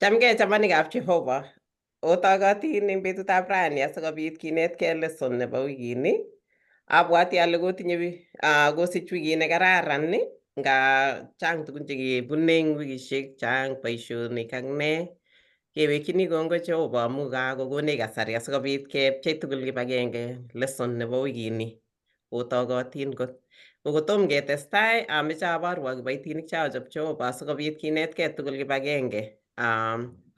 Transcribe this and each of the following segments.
Chamgei chamanikab Jehova. Otogotin eng betutab rani asikobit kinetkei lesson nebo wikini. Abwati ale kotinye kosich wikit nekararan nga chang tugun chekebune eng wikishek, chang boisionik ak ne. Kewekchini kongoi Jehova amu kakokonech kasari asikobit kepchei tugul kibagenge lesson nebo wikini. Otogotin kot. Ko kotom ketestai, ameche aborwok kiboitinik cheachop Jehova asikobit kinetkei tugul kibagenge.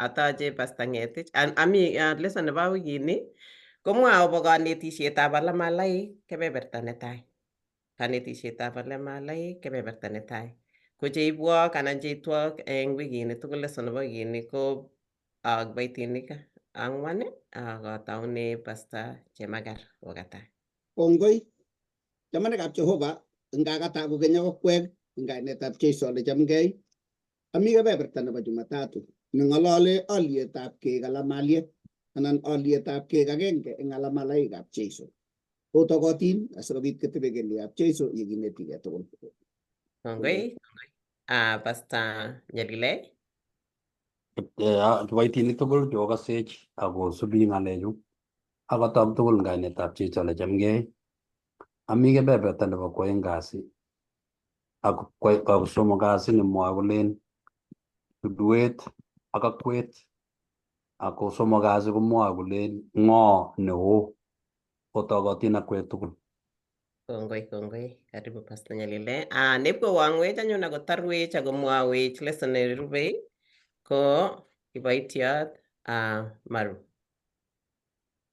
Atoche Pastor Ngetich. Ami lesson nebo wikini komwoe akobo kanetisietab alamalaik kebeberta netai. Kanetisietab alamalaik kebeberta netai. Ko cheibwok anan cheitwok eng wikini tugul lesson nebo wikini ko kiboitinik ang'wan ak ataune Pastor Chemagar kokatai. Kongoi chamanikab Jehova ngakata kokeny ak okwek eng kainetab Jesu ale chamgei. Ami kebeberta nebo Jumatatu neng'olole alietab keek alamaliet anan alietab keek agenge eng alamalaikab Jesu. Otogotin asikobit ketebe kelyekab Jesu yekinetigei tugul. Kongoi. Pastor Nyalile. Kiboitinik tugul cheokosech akosubi ng'alechu akotok tugul eng kainetab Jesu ale chamgei. Ami kebeberta nebo kwoeng kasi ak somok kasi nemwoe kolen tulwet ak akwet ako somok kasi komwoe kolen ng'o neo otogotin akwek tugul. Kongoi, kongoi. Karibu Pastor Nyalile. Nepkowang'wech anyun akotarwech akomwawech lesson nerubei ko kiboitiot Maru.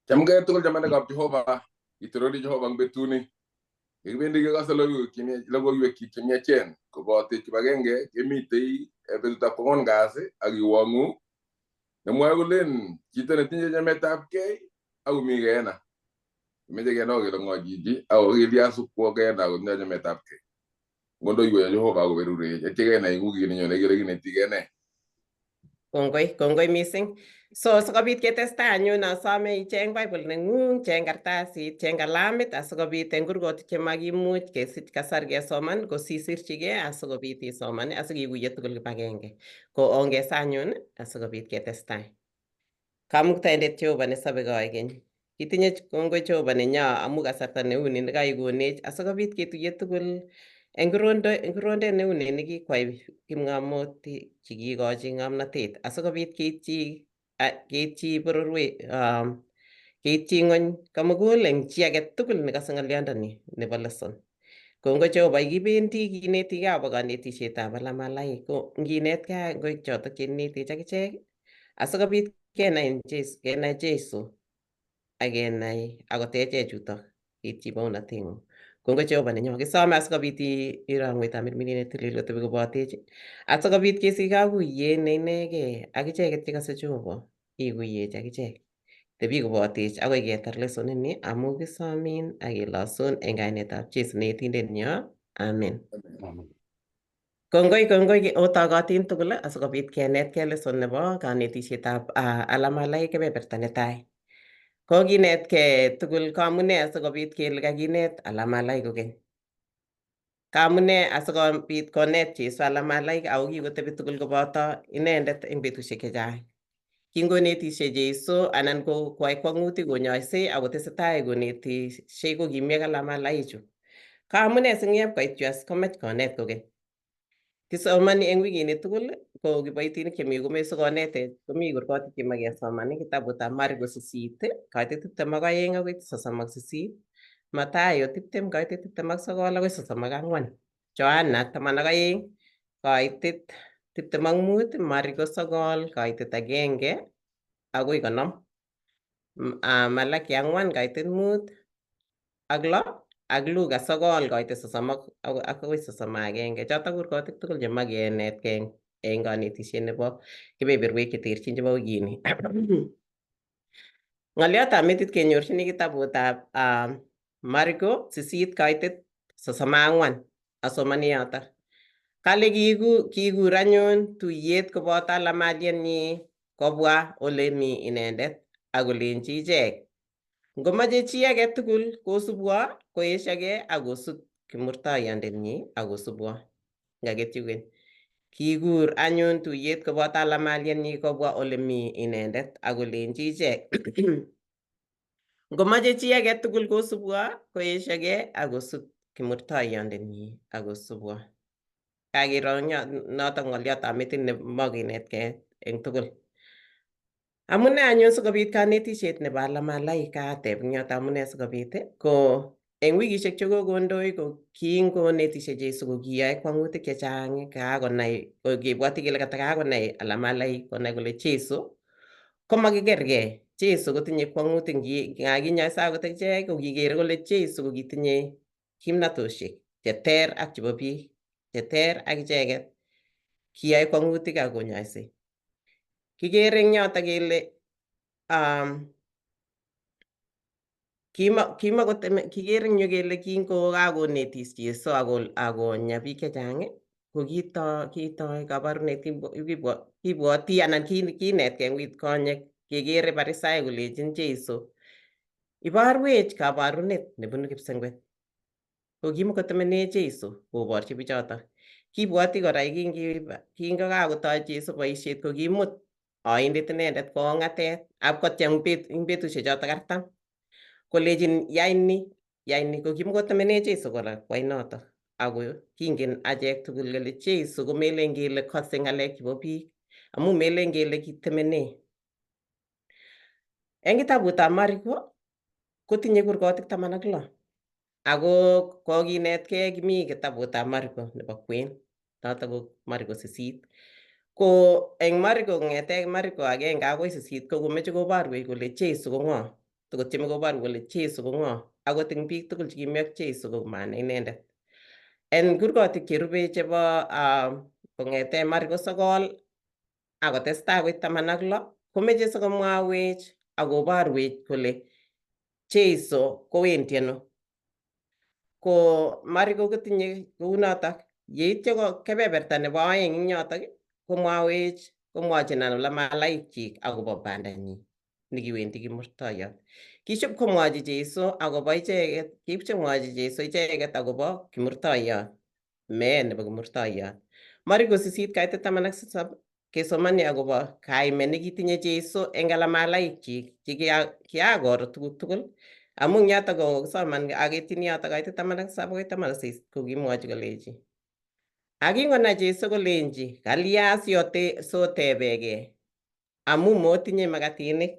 Chamgei tugul chamanikab Jehova, itorori Jehova eng betuni. Yekibendi kekose logoiwekchik chemiachen kobotech kibagenge kemitei betutab kwangwan kasi ak iwong'u nemwoe kolen chito netinye chametabgei akomi keena. Kimeche kenai kele ng'o chichi ako kilya sikwo keena akotindo chametabgei. Ngondoiwech Jehova akoberurech atya kenai eng wikit nenyone kele kinetigei nee. Kongoi, kongoi mising. So sikobit ketestai anyun asome icheng Bible neng'ung, cheng kartasit, cheng kalamit asikobit eng kurgotik chemakimuch kesich kasar kesoman ko sisirchigei asikobit isoman asikikuye tugul kibagenge. Ko ongesa anyun asikobit ketestai. Kamuktaindet Jehova nesobe koikeny. Kitinye kongoi Jehova nenyo amu kasarta neu ni nekaikonech asikobit ketuiye tugul eng kirondet neu ni nekikwai kipng'omotik chekiikochi ng'omnotet asikobit keityi bororwek keityi ng'ony komugul eng chi age tugul nekase ng'olyondoni nebo lesson. Kongoi Jehova kibendi kinetigei akobo kanetisietab alamalaik ko nginetkei koik chotok cheinetech akichek asikobit kenai Jesu ak kenai akotechech chutok keityi bounatengung. Kongoi Jehova nenyo. Kisome asikobit irongwech tamirmiriet netilil kotebi kobotech asikobit kesich kakuyet ne inegei ak icheket chekose Jehova ikuyech akichek. Tebi kobotech akoi ketar lesson ini amu kisomin ak kelosun eng kainetab Jesu neetindet nyo. Amen. Amen. Kongoi, kongoi otogotin tugul asikobit kenetkei lesson nebo kanetisietab alamalaik kebeberta netai. Kokinetkei tugul kamune asikobit kele kakinet alamalaik kokeny. Kamune asikobit konet Jesu alamalaik ako kikotebi tugul koboto inendet eng betusiek chechang. Kingonetisie Jesu anan ko koai kwang'utik konyoisei akotesetai konetisiei ko kimi ak alamalaichu. Kaamune sing'yep koit yu as komach konet kokeny. Kisomoni eng wikini tugul ko kiboitinik chemi komei sikonetech komi kurgotik chemoe kesoman kitabutab Mariko 8 kaitet 22 akoi 38, Mathayo 20 kaitet 29 akoi 34, Johana 12 kaitet 25, Mariko 9 kaitet 1 akoi 50, Malaki 4 kaitet 5 ak 6 ak Luka 9 kaitet 30 akoi 31. Chotok kurgotik tugul chemoe kenetkei eng kanetisiet nebo kebeberwek cheterchin chebo wikini. Ng'oliotab metit kenyorchini kitabutab Mariko 8 kaitet 34. Asomani yotok. Kale kikur anyun tuyet koboto alamalienyi kobwa ole mi inendet ak kolenji ichek, ngomoche chi age tugul kosubwo, koesiogei ak kosut kimurtoiyondenyi ak kosubwo. Ngaketyi keny. Kikur anyun tuyet koboto alamalienyi kobwa ole mi inendet akolenji ichek, ngomoche chi age tugul kosubwo, koesiogei akosut kimurtoiyondenyi akosubwo. Kakiro notok ng'oliotab metit nemokinetkei eng tugul. Amune anyun sikobit kanetishet nebo alamalai kateb eng yoto amune sikobit ko eng wikishek chekokondoi ko kingonetisie Jesu ko kiyoe kwang'utik chechang, kakonai kibwoti kele katakakonai alamalai konai kole Jesu komakikergei. Jesu kotinye kwang'utik ngakinyoiso akot ichek ko kikere kole Jesu ko kitinye kimnatoshek cheter ak chebo biik, cheter ak icheket. Kiyoe kwang'utik ak konyoisei. Kikere eng yoto kele kikere eng yu kele kingokakonetis Jesu akonya biik chechang ko kitoi kabarunet kibwoti anan kinetkei eng wikit konye kekere Parisaek kolechin Jesu iborwech kabarunet nebunu kipsengwet. Ko kimukotemene Jesu koborchi bichotok. Kibwoti kora kingokakotoi Jesu boisiet ko kimut oindet inendet kwo ong'atet ak kotyem eng betusiek chotok 40 kolechin yai ni, yai ni. Ko kimukotemene Jesu kora kwai notok. Ako kingen achek tugul kele Jesu komelen kele kose ng'alek chebo biik amu melen kele kitemene. Eng kitabutab Mariko kotinye kurgotik 16 ako kokinetkei kimi kitabutab Mariko nebo kwen notok ko Mariko 8. Ko eng Mariko kong'ete Mariko 1 akoi 8 ko komeche koborwech kole Jesu ko ng'o. Tokotyeme koborwech kole Jesu ko ng'o akot eng biik tugul chekimi ak Jesu ko manai inendet. En kurgotik cherube chebo kong'ete Mariko 9 akotestai akoi 16 komeche sikomwawech akoborwech kole Jesu kowendi ano. Ko Mariko kotinye kounotok. Yeityo ko kebeberta nebo 2 eng yotok komwawech komwochin alamalaikchik akobo bandanyi nekiwendi kimurtoiyot. Kishop komwochi Jesu akobo icheket, kipchomwochi Jesu icheket akobo kimurtoiyot, meet nebo kimurtoiyot. Mariko 8 kaitet 17 kesomani akobo kaimet nekitinye Jesu eng alamalaikchik che kiakoro tuguk tugul amu eng yotok kokisoman aketyin yotok kaitet 17 akoi 18 kokimwochi kolechi. Akingonai Jesu kolenji kalya sotebekei amu motinye makatinik.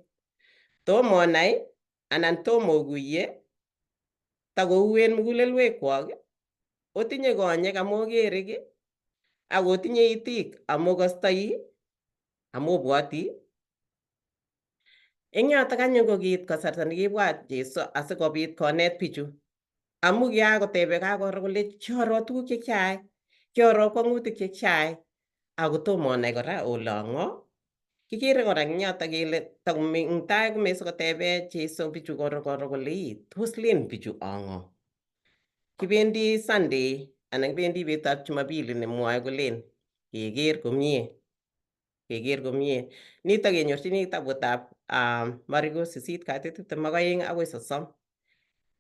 Tomo onai anan tomo okuiye takouen mugulelwekwok, otinye konyek amokere kiy, ak otinye itik amokostoi, amobwoti. Eng yotok anyun ko kiit kasarta nekibwat Jesu asikobit konet bichu. Amu kiakotebe kakoro kole kioro tuguk chekiayai, kioro kwang'utik chekiayai, ako tomo onai kora ole ang'o. Kikere kora eng yotok kele eng tai komesikotebe Jesu bichu koro kole ii tos len bichu ang'o. Kibendi Sunday anan kibendi betutab Jumapili nemwoe kolen keker komie, keker komie. Nitok kenyorchini kitabutab Mariko 8 kaitet 22 akoi 30.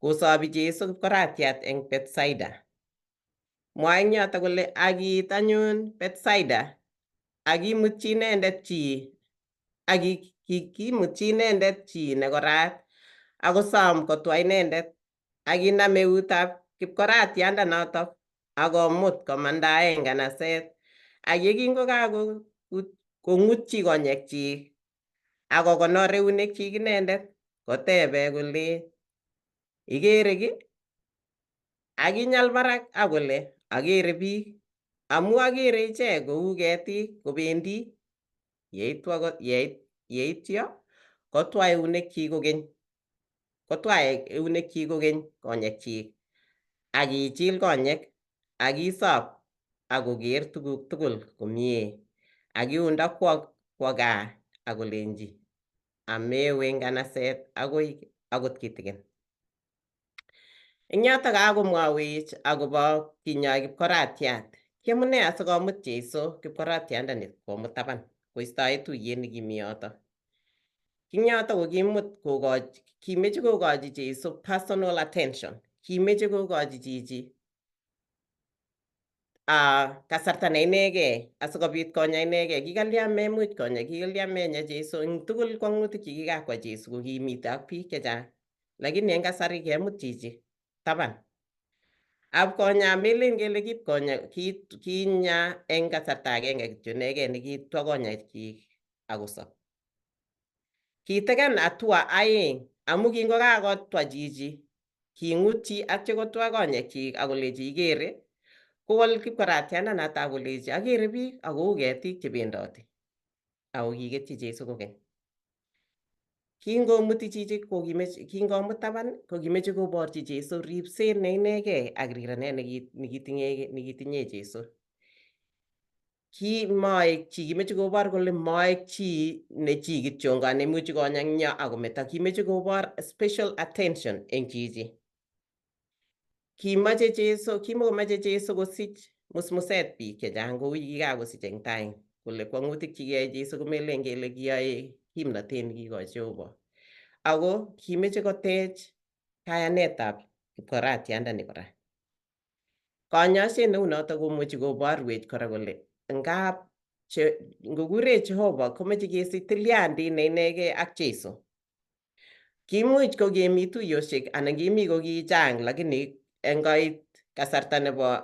Kosobi Jesu kipkoratiat eng Bethsaida. Mwae eng yotok kole akiit anyun Bethsaida akimutyi inendet chi akimutyi inendet chi nekorat akosom kotwa inendet akinam eutab kipkoratiandanotok akomut komandae nganaset ak yekingokakong'utyi konyekchik akokonor eunekchik inendet kotebe kole ikere kiy? Akinyal barak akole akere biik amu akere ichek kou ketik kobendi yeityo kotwa eunekchik kokeny, kotwa eunekchik kokeny konyekchik akichil konyek akisob akoker tuguk tugul komie akiunda kwo gaa akolenji amewe nganaset akoi akot kitikin. Eng yotok kakomwawech akobo kinyoi kipkoratiat. Kiamune asikomut Jesu kipkoratiandani komut taban koistoe tuyet nekimi yotok. Ing yotok kokimut kokochi, kimeche kokochi Jesu personal attention. Kimeche kokochi chichi Kasarta ne inegei asikobit konya inegei. Kikalya memuch konya, kikalya menya Jesu eng tugul kwang'utik chekikakwa Jesu kokimite ak biik chechang. Lakini eng kasari kemut chichi taban. Apkonya melen kele kipkonya kinya eng kasarta agenge kityo inegei nekitwa konyekchik akosop. Kiteken hatua aeng amu kingokakotwa chichi king'utyi atyo kotwa konyekchik akolechi ikere kowol kipkoratiandanoto akolechi akere biik akou ketik chebendoti ako kiketyi Jesu kokeny. Kingomuti chichi kokimeche kingomut taban kokimeche koborchi Jesu ripset ne inegei ak rirenet nekitinye Jesu. Ki moek chi kimeche kobor kole moek chi ne chi kityongan neimuchi konya eng yo akometo kimeche kobor special attention eng chichi. Kimache Jesu kimokomache Jesu kosich musmuset biik chechang kou yekikakosich eng tai kole kwang'utik chekiyai Jesu komelen kele kiyoe kimnotet nekikochi Jehova. Ako kimeche kotech kayanetab kipkoratiandani kora. Konyoiset neu notok komuchi koborwech kora kole ngap ngokurech Jehova komeche kesich tilyandit ne inegei ak Jesu. Kimuch ko kemi tuiyoshek anan kimi ko kichang lakini engoit kasarta nebo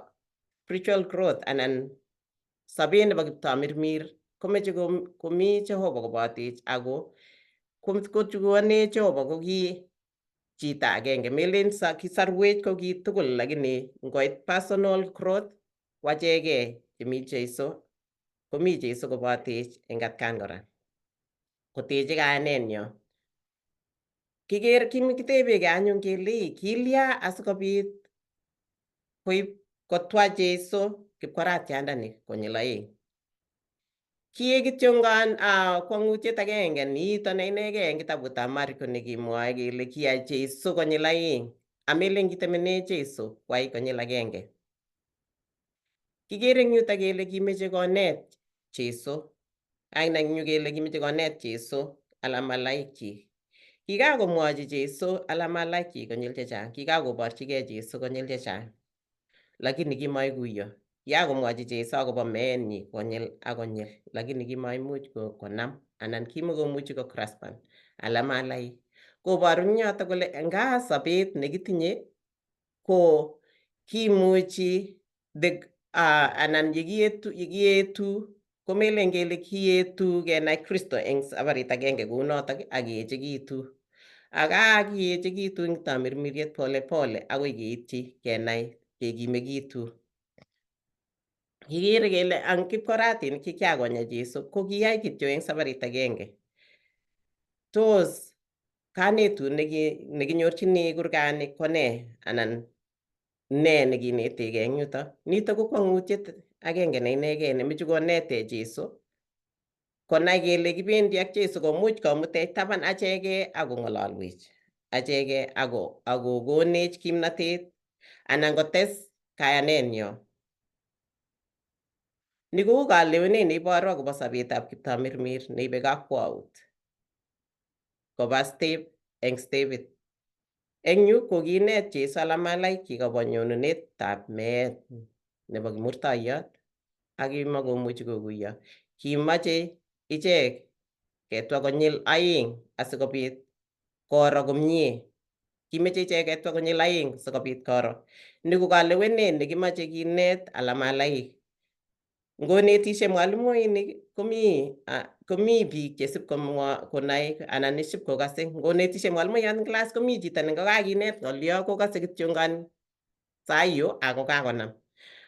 spiritual growth anan sobet nebo kiptamirmir komeche komi Jehova kobotech ako kochukuonech Jehova ko ki chito agenge melen kisarwech ko ki tugul lakini ngoit personal growth ko achegei chemi Jesu komi Jesu kobotech eng atkan kora koteche kayanenyo. Kiker kitebekei anyun kele kilya asikobit koib kotwa Jesu kipkoratiandani konyil aeng. Kiek kityongan kwang'utiet agenge nito ne inegei eng kitabutab Marko nekimwoe kele kiyai Jesu konyil aeng amelen kitemene Jesu kwai konyil agenge. Kikere eng yuto kele kimeche konet Jesu aina eng yu kele kimeche konet Jesu alamalaikchik. Kikakomwochi Jesu alamalaikchik konyil chechang, kikakoborchigei Jesu konyil chechang, lakini kimaikuyo. Kikakomwochi Jesu akobo meenyi konyil ak konyil, lakini kimaimuch konam anan kimakomuchi kograspan alamalaik. Koboru eng yoto kole nga sobet nekitinye ko kimuchi the anan yekietu komelen kele kietu kenai Kristo eng sabarit agenge kounotok ak keechekitu. Ak kakiechekitu eng tamirmiriet pole pole akoi keityi kenai kekimekitu. Kikere kele ang kipkoratinik chekiakonya Jesu ko kiyai kityo eng sabarit agenge. Tos kanetut nekinyorchini kurgani ko nee anan nee nekinetegei eng yuto? Nito ko kwang'utiet agenge ne inegei nemeche konetech Jesu konai kele kibendi ak Jesu komuch komutech taban achegei akong'ololwech achegei akokonech kimnatet anan kotes kayanenyo. Ni kou kalewenet neiboru akobo sobetab kiptamirmir neibe kakwaut koba step eng stepit. Eng yu kokinet Jesu alamalaikchik akobo nyonunetab meet nebo kimurtoiyot ak kimakomuchi koguiyo. Kimache ichek ketwa konyil aeng asikobit koro komie. Kimeche ichek ketwa konyil aeng sikobit koro. Ni ko kalewenet nekimache kinet alamalaik. Ngonetishe mwalimuinik komi biik chesip komwa konai anan isip kokase. Ngonetishe mwalimuyat eng class komi chito nengokakinet ng'olyo kokase kityongan sai yu ako kakonam.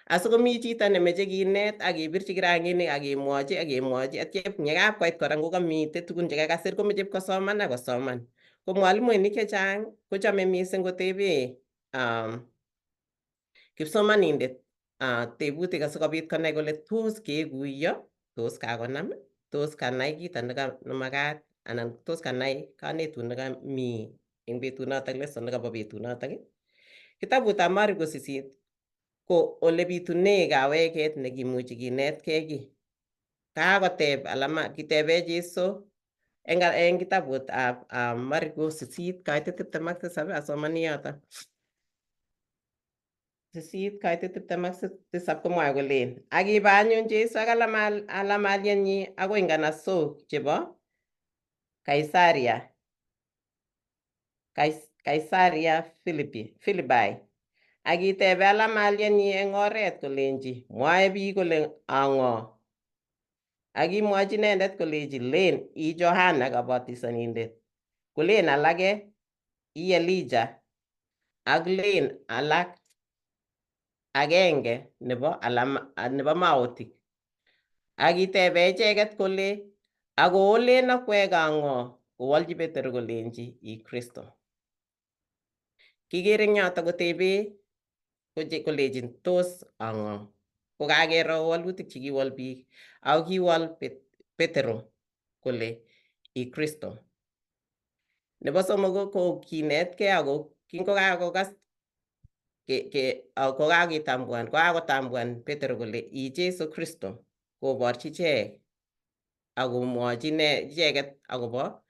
Asikomi chito nemeche kinet ak kebirchi kiranginik ak kemwochi ak kemwochi atya yekakoit kora ngokamite tugun chekakasir komeche ipkosoman ak kosoman. Ko mwalimuinik chechang kochome mising kotebe kipsomanindet tebutik asikobit konai kole tos kekuiyo, tos kakonam, tos kanai kito nemakat anan tos kanai kanetut nekami eng betunotok lesson nekabo betunotok. Kitabutab Mariko 8 ko olebitune kaweket nekimuchi kinetkei kiy. Kakoteb alama kitebe Jesu eng kitabutab Mariko 8 kaitet 27 asomani yoto. 8 kaitet 27 komwoe kolen, ak ibe anyun Jesu ak alamalyenyi akoi nganasok chebo Kaisaria, Kaisaria Philippi. Ak itebe alamalyenyi eng oret kolenji, mwoe biik kole ang'o? Ak kimwochi inendet kolenji, len i Johana Kobatisanindet, kolen alake i Elijah, ak len alak agenge nebo nebo maotik. Ak itebe icheket kole, ako olen akwek ang'o? Kowolchi Petero kolenji, i Kristo. Kikere eng yoto kotebe kolechin tos ang'o? Kokakero walutik chekiwol biik ako kiwol Petero kole i Kristo. Nebo somok ko kinetkei ako kingokakokas kokakitambuan kokakotambuan Petero kole i Jesu Kristo koborchi ichek akomwochi icheket akobo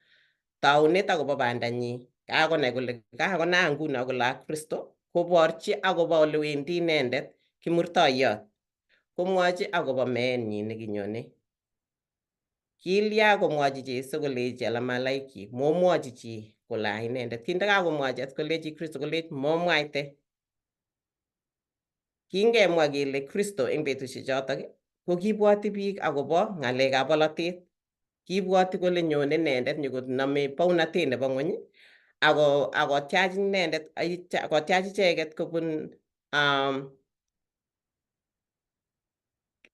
taunet akobo bandanyi. Kakonai kole kakonai nguno kole a Kristo koborchi akobo ole wendi inendet kimurtoiyot komwochi akobo meenyi nekinyone. Kilya komwochi Jesu kolechi alamalaikyi momwochi chi kole a inendet. Kindakakomwochi at kolechi Kristo kolech momwaite. Kingemwa kele Kristo eng betusiek chotok ko kibwoti biik akobo ng'alekab bolotet. Kibwoti kole nyone inendet nyokonome bounatet nebo ng'wony ako akotyach inendet kotyach icheket kobun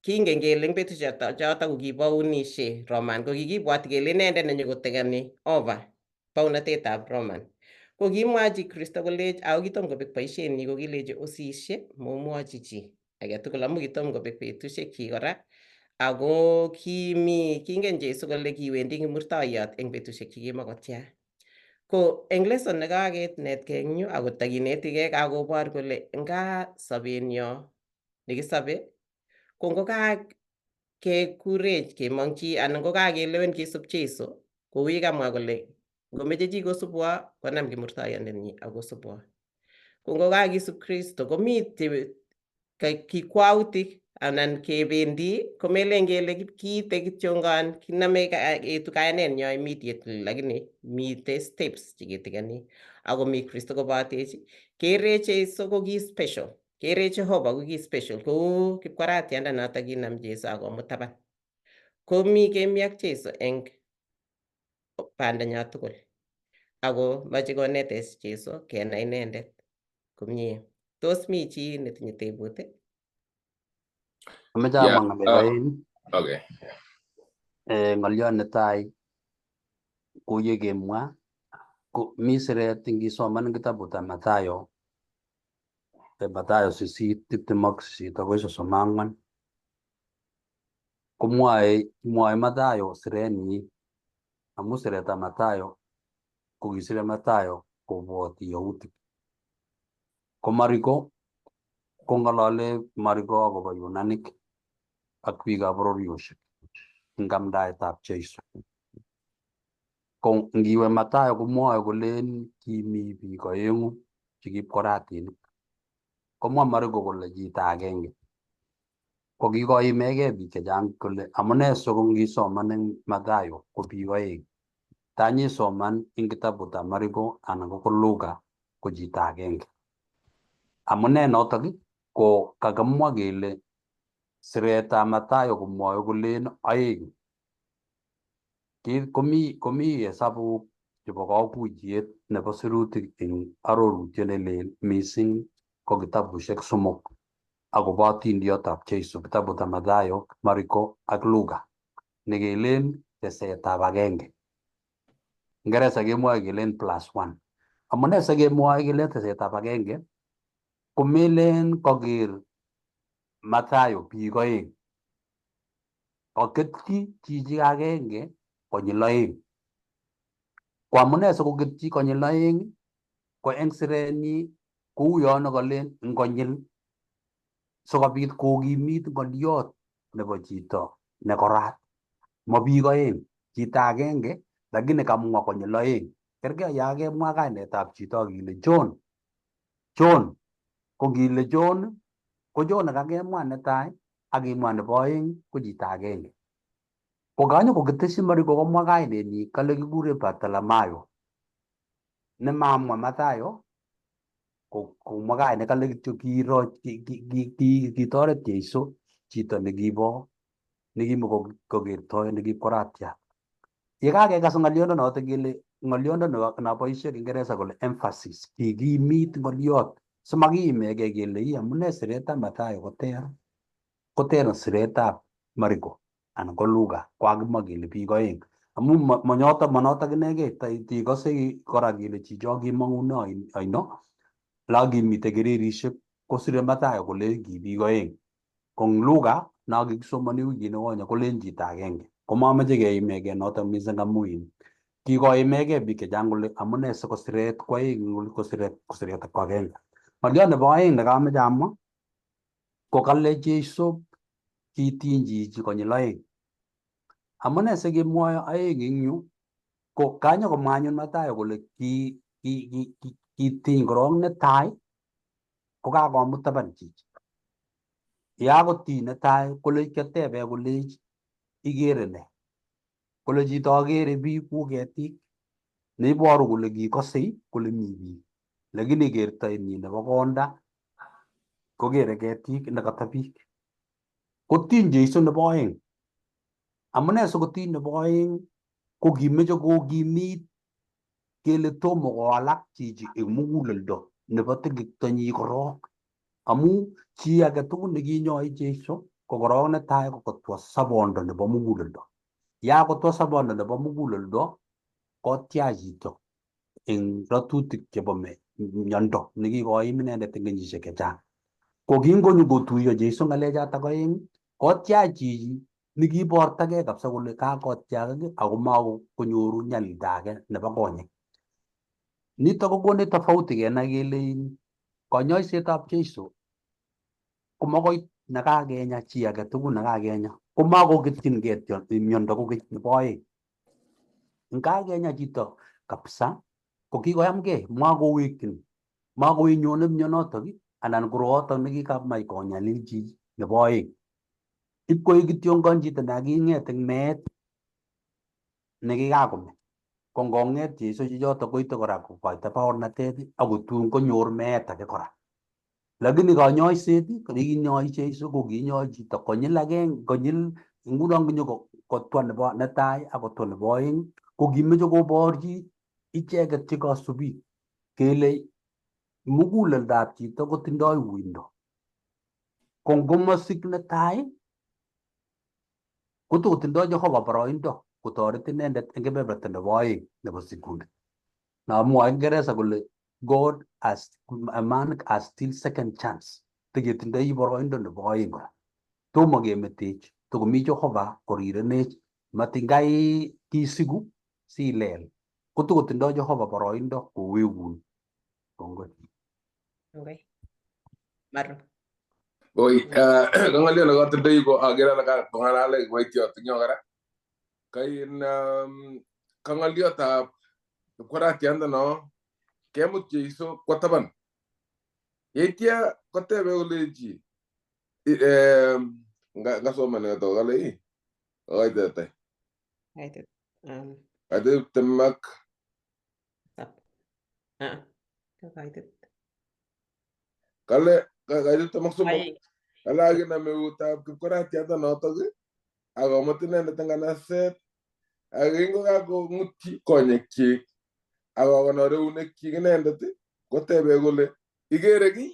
kingen kele eng betusiek chotok ko kibounishe Roman ko kikibwoti kele inendet nenyokotekeni over bounatetab Roman. Ko kimwachi Kristo kolech ako kitom kobek boisienyi ko kilechi osishe momwochi chi agetugul amu kitom kobek betusiekyik kora ako kimi kingen Jesu kole kiwendi kimurtoiyot eng betusiek chekimokotia. Ko eng lesson nekakenetkei eng yu akot takinetikei kakobor kole nga sobenyo nekisobe ko ngokakekurech kemongchi anan ngokakelewen kisub Jesu kou yekamwa kole ngomeche chi kosubwo konam kimurtoiyondenyi akosubwo. Ko ngokakisub Kristo komite kikwautik anan kebendi komelen kele kiite kityongon kinome etu kayanenyo immediately lakini mite steps cheketikeni ako mi Kristo kobatech kere Jesu ko ki special, kere Jehova ko ki special kou kipkwaratianda noto kinam Jesu akomut taban. Komi kemi ak Jesu eng bandanyo tugul ako mache konetech Jesu kenai inendet komie. Tos mi chi netinye tebut? Ameche amwa ng'alek aeng. Okay. Ng'oliot netai ko yekemwa ko mi siret ngisoman eng kitabutab Mathayo, Mathayo 8:28 akoi 34 komwoe mwoe Mathayo sirenyi amu siretab Mathayo ko kisire Mathayo kobwoti yautik. Ko Mariko kong'olole Mariko akobo Yunanik ak biikab bororiosiek eng amdaetab Jesu. Ko ngiwe Mathayo komwoe kolen kimi biik oeng'u chekipkoratinik. Komwa Mariko kole chito agenge. Ko kikoimegei biik chechang kole amune siko ngisoman eng Mathayo ko biik oeng. Tanyisoman eng kitabutab Mariko anan ko Luka ko chito agenge. Amune notok ko kakimwa kele siretab Mathayo komwoe kolen oeng. Komi hesabuk chebo kakuyet nebo sirutik eng arorutiet nelel mising ko kitabushek somok akobo atindiotab Jesu, kitabutab Mathayo, Mariko ak Luka nekelen tesetab agenge. Ngeresa kemwoe kelen plus one. Amune sikemwoe kelen tesetab agenge komelen koker Mathayo biik oeng. Koketyi chichi agenge konyil oeng. Ko amune sikoketyi konyil oeng ko eng sirenyi kou yo nekolen ngonyil sikobit kokimit ngoliot nebo chito nekorat. Ma biik oeng, chito agenge lakini kamwa konyil oeng. Kerkei ya kemwa kainetab chito akile John, John. Ko ngile John ko John nekakemwa netai ak kimwa nebo oeng ko chito agenge. Ko kanyo kokitesyi Mariko komwa kainenyi kale kikure Bartolomayo. Nemamwa Mathayo komwa kainet kale kityo kiro kitoret Jesu chito nekibo nekimokokertoi nekipkoratiat. Ye kakekas ng'oliondonoto kele ng'oliondo noboisie Kiingereza kole emphasis, kikimit ng'oliot simakiimegei kele ii amune siretab Mathayo koter koter siretab Mariko anan ko Luka ko kakimwa kele biik oeng amu monyotok monotok inegei tikose kora kele chicho kimong'une oino la kimitei kererishek kosire Mathayo kolen ki biik oeng, ko eng Luka no kikisomoni wikit nekonye kolen chito agenge. Komamoche keimegei notok mising amu in kikoimegei biik chechang kole amune sikosiret ko oeng kosiret kosiret ko agenge. Ng'oliot nebo oeng nekamoche amwa ko kale Jesu kitiny chichi konyil oeng. Amune sikemwoe oeng eng yu ko kanyo komwa anyun Mathayo kole kitiny korong netai ko kakomut taban chichi. Yakotiny netai kole kiatebe kolech ikere ne? Kole chito akere biik ku ketik neiboru kole kikosei kole mi biik lakini kertoenyi nebo konda kokere ketik nekata biik. Kotiny Jesu nebo oeng. Amune sikotiny nebo oeng ko kimeche kokimit kele tomo kowalak chichi eng muguleldo nebo tekitonyi korok. Amu chi age tugul nekinyoi Jesu ko korok netai ko kotwa sobondo nebo muguleldo. Ya kotwa sobondo nebo muguleldo kotyach chito eng ratutik chebo miondo nekikoim inendet eng kenyisiek chechang. Ko kingonyo kotuiyo Jesu ng'alechotok oeng kotyach chichi nekibortagei kabisa kole kakotyakak ako makonyoru nyalilda age nebo konyek. Nitok kokonech tofauti kenai kele konyoisetab Jesu komakoi nekakenya chi age tugul nekakenya komakoketchingei miondo kokeny nebo oeng. Ngakenya chito kabisa ko kikoyamgei makowekyin makoinyone mionotok anan koroyotok nekikamach konyalil chi nebo oeng. Ipkoek kityongon chito nekaking'et eng meet nekikakome. Ko ngong'et Jesu chichotok koite kora kokoito baornatet ako tun konyor meet age kora. Lakini kanyoiset nekinyoi Jesu ko kinyoi chito konyil agenge konyil nguno ngonyo kotwa nebo netai ak kotwa nebo oeng ko kimeche koborchi icheket che kasubik kele muguleldab chito kotindoi uindo. Ko ngomosik netai kototindoi Jehova boroindo kotoret inendet eng kebeberta nebo oeng nebo sekundit. Namwoe Kiingereza kole God has a man has still second chance. Tiketindoi boroindo nebo oeng kora. Tomo kemetech, tokomi Jehova korirenech, matinkai kisiku silel. Kotokotindoi Jehova boroindo kowekun. Kongoi. Kongoi. Maru. Oi, ka ng'olyo nekatindoi ko akere ale kong'alale kiboitiot eng yo kora. Kain ka ng'olyotab kipkoratiandano kemut Jeiso kwo taban. Yeitya kotebe kolechi ngasoman yoto kale ii kaitet Kaitet. Kaitet 27. Ah, kaitet. Kale kaitet 23. Aeng. Kale akinam eutab kipkoratiandanotok akomut inendet eng kanaset ak kingokakong'utyi konyekyik akokonor eunekyik inendet kotebe kole ikere kiy?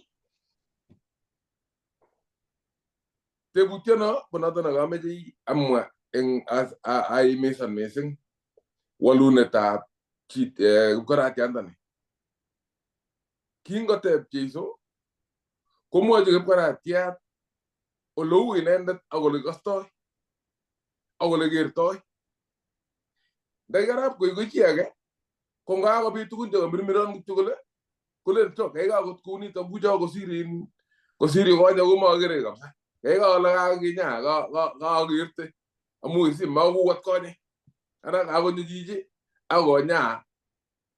Tebutiono ko noto nekameche amwa eng aimisan mising walunetab kipkoratiandani. Kingoteb Jeiso komwochi kipkoratiat oleu inendet ak ole kostoi ak ole kertoi. Ndakikarap koiku chi age ko ngakobit tugun chekamirmiron kityo kole kolen to kaikai akot kounito kucho kosir in kosir yukonye komakere kabisa. Kaikai kole kakinya kakerte amu isi makuwat konyek. Ara kakonyo chichi akonyaa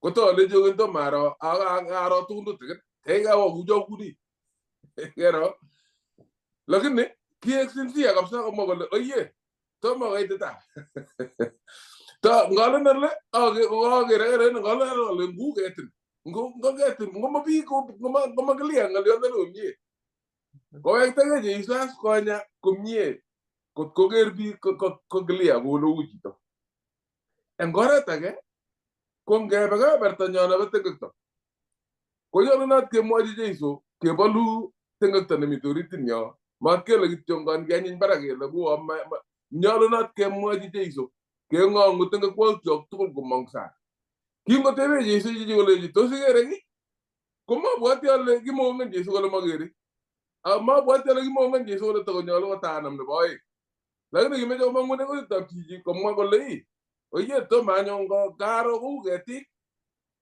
kotolechi kogeny tomo aro aro tugun tutikin kaikai awo kucho kuni. Kero lakini kiek sincere kabisa komwa kole oye tomo koitita. To ngalen ale akere ngalen ale ngu ketin ngo ketin ngo mabi ngo maklia ng'oliondo komie. Kowektagei Jeiso as konya komie kot koker biik ko clear kole uu chito. Eng oret age ko ngebe kebebertanyon nebo tengekto konyolunot kemwochi Jeiso kebolu tengekto nemite oritinyo mat kele kityongon kianyiny barak kele kuo nyolunot kemwochi Jeiso keng'ong'u tengekwokikyok tugul komong sang. Kingotebe Jeiso chichi kolechi tos ikere ki komabwoti ale kimongen Jeiso kole makere. Mabwoti ale kimongen Jeiso kole tokonyolu kotanam nebo oeng. Lakini kimeche komong'une kutitab chichi komwa kole ii oye tomo anyun karo kou ketik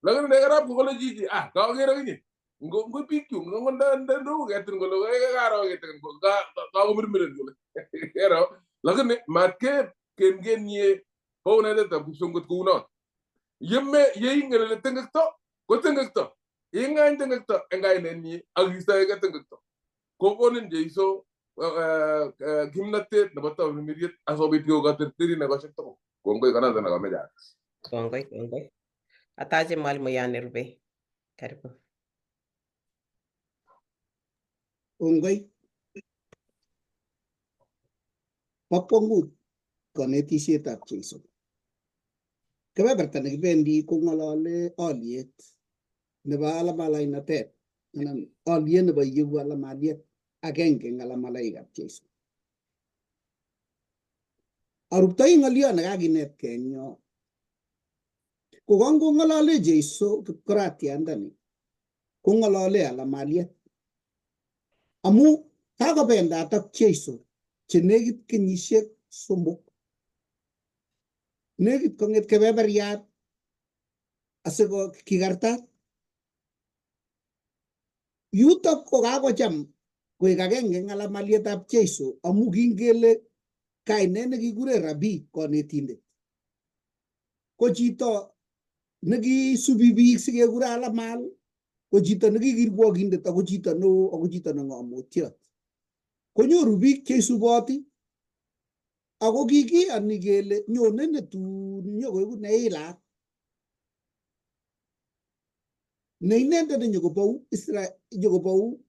lakini nekarap kole chichi ah kakere kinye ngo biikchu ngo ndou ketin kole karo ketin kakomirmiren kole kero lakini matke kengenie bounetetab kipsongot kounot yeme yeingen ile tengekto ko tengekto ingany tengekto eng kainenyi ak istoeke tengekto kokonin Jeiso kimnatet nebo tamirmiriet asikobit kokaterterin ekosiek tugul. Kongoi konoto nekameche ates. Kongoi, kongoi. Atache mwalimu nerube. Karibu. Kongoi. Bo kwongut konetisietab Jeiso. Kebeberta nekibendi kong'olole oliet nebo alamalainatet anan oliet nebo iyeku alamaliet agenge eng alamalaikab Jeiso. Aruptoi ng'oliot nekakinetkei eng yo. Kokong'olole Jeiso kipkoratiandani kong'olole alamaliet. Amu kakobendat ak Jeiso chenekit kenyisiek 3. Nekit kong'et kebeberiat asiko kikartat. Yutok ko kakocham koek agenge eng alamalietab Jeiso amu kingele kainet nekikure Rabi konetindet. Ko chito nekisubi biik sikekure alamal, ko chito nekikirwokindet ako chito neo ako chito neng'omotiot. Konyoru biik cheisuboti ako kikiyoni kele nyone netun nyokoiku neilat. Ne inendet nenyokobou Israel nyokobou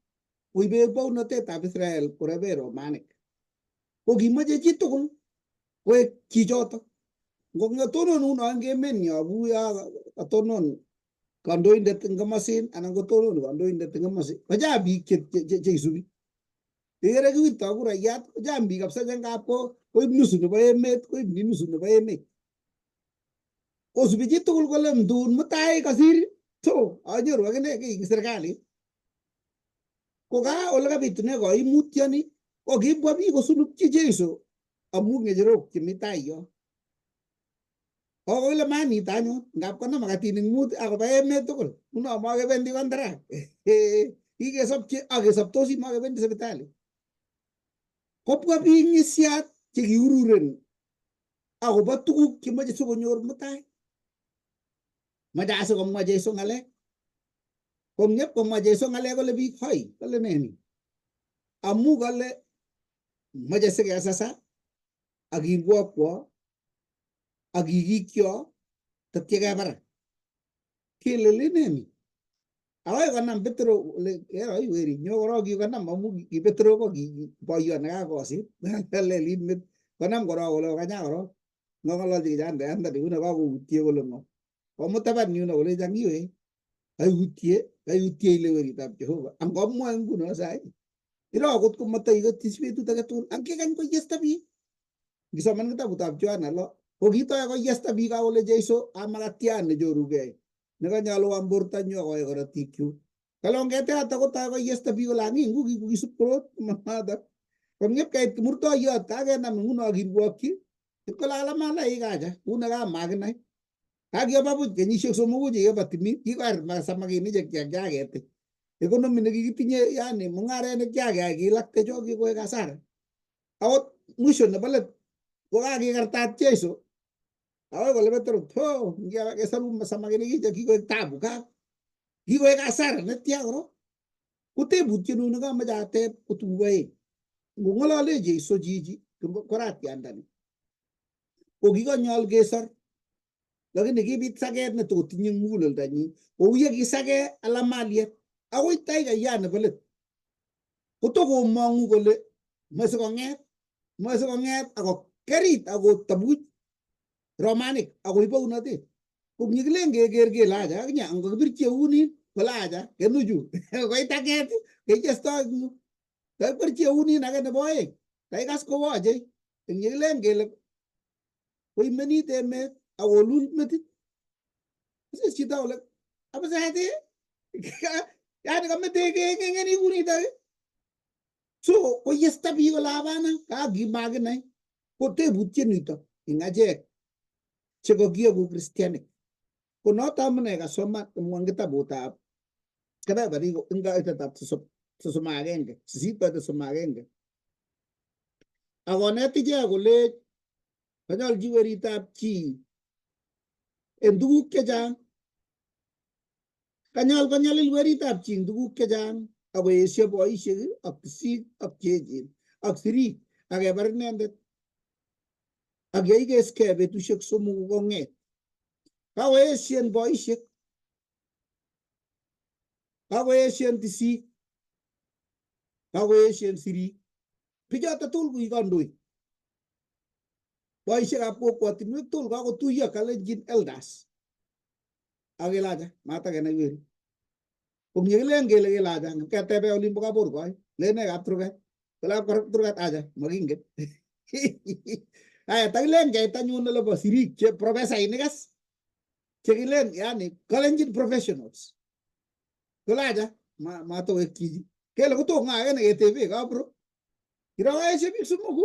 koibe bounotetab Israel korebe Romanik. Ko kimoche chitugul koek chichoto. Ngong'atonon uno eng emenyo kuyo katonon kandoindet eng komosin anan kotonon kandoindet eng komosin kochang biik cheisubi. Ikere kiwirtoi kuraiyat kochang biik kabisa che ngap koib nusu nebo emet koib ni nusu nebo emet. Kosubi chitugul kole mtun mutai kasir to anyoru akine kiy eng serikalit. Ko ka ole kabitune koimutyoni ko kibwa biik kosulupchi Jeiso amu ng'echerok chemi tai yo. Kokole manit anyun ngap konam makatinik 5 akoba emet tugul. Nguno makebendi contract. Kikesopchi ak kesoptosi makebendi sipitali. Kobwa biik ng'isiat chekiururen akobo tuguk chemoche sikonyor mutai. Moche asikomwa Jeiso ng'alek. Kong'ep komwa Jeiso ng'alek kole biik hoi kole nee ni. Amu kole moche sikesasa ak kirwokwo ak kikikyo tatya kebarak. Kelele nee ni. Akoi konam Petro kole kero weri nyo korok kikonam amu ki Petro ko ki boyot nekakosit. Lelit met konam korok kole kanya korok. Ng'ong'ololchi kijanaiyandani une kakoutye kole ng'o. Komut taban yuno kole changiwe. Kaiutye ile weritab Jehova. Angomwoe nguno sai. Iro akot komataikotis betut age tugul. Angikany koyesta biik. Ngisoman kitabutab Yohana 6 ko kitoi koyesta biik akole Jeiso amakatian nechorugei. Nekanyolu am bortanyu akoe korotikyuk. Kalongete yoto kotoi koyesta biik kole ang'i ngu kikukisup korot manoto. Kong'ep keit kimurtoiyot kakenam nguno kirwokyi ipkole alamalaik acha kou nekamakinai. Kakioba buch kenyisiek 3 chekioba timin kikoar samakinik chekiaketich. Economy nekikitinye yani mung'aret nekiakeyai kilakte cho kikoek hasara. Akot mwisho nebo let ko kakikartat Jeiso akoi kole Petro to ngesaru samakinik iche kikoek tabu kikoek hasara netya korok. Ko tebutiet nu nekamoche ateb ko tuguk oeng. Ngong'olole Jeiso chichi koratiandani ko kikonyol kesor, lakini kibit saket netotinye muguleldanyin kou ye kisake alamaliet akoi taikayat nebo let kotokomong'u kole moe sikong'et, moe sikong'et akokerit akotabuch romanik akoib bounotet. Ko ngikilen keker kele acha akinye angokibirchi eunin kole acha kenuchu koit anget kechesto kakibirchi eunin age nebo oeng kaikas kowoche eng yekilen kele koimenit emet akolul metit. Sis chito kole apisat yani kamete keng'eng'eni kunitok. So koyesta biik kole hapana kakimakinai ko tebutiet nito eng achek chekokieku kristianik. Ko noto amune kasoman kimwa kitabutab kebeberik eng kaitetab 31, 8:31. Akonet ichek kolech kanyolchi weritab chi en tuguk chechang. Kanyol konyalil weritab chi eng tuguk chechang akoesio boisiek ak tisik ak cheechen ak sirik ak kebar inendet ak yeikeskei betusiek somoku kong'et. Kakoesien boisiek, kakoesien tisik, kakoesien sirik. Bichoto tugul ko kikandoik. Boisiekab kokwotinwek tugul kakotuiyo Kalenjin elders. Ak kele acha matakenai weri. Ko ngekilen kele kele acha ketebe olimbo Kaborkoi len nee kapturket kole kapturket acha makingen. Aya takilen keit anyun olebo sirik che profesainik as chekilen yani Kalenjin professionals. Kole acha matowek chichi. Kele kotom ng'o age neketebe kapro. Kirokaesio biik somoku.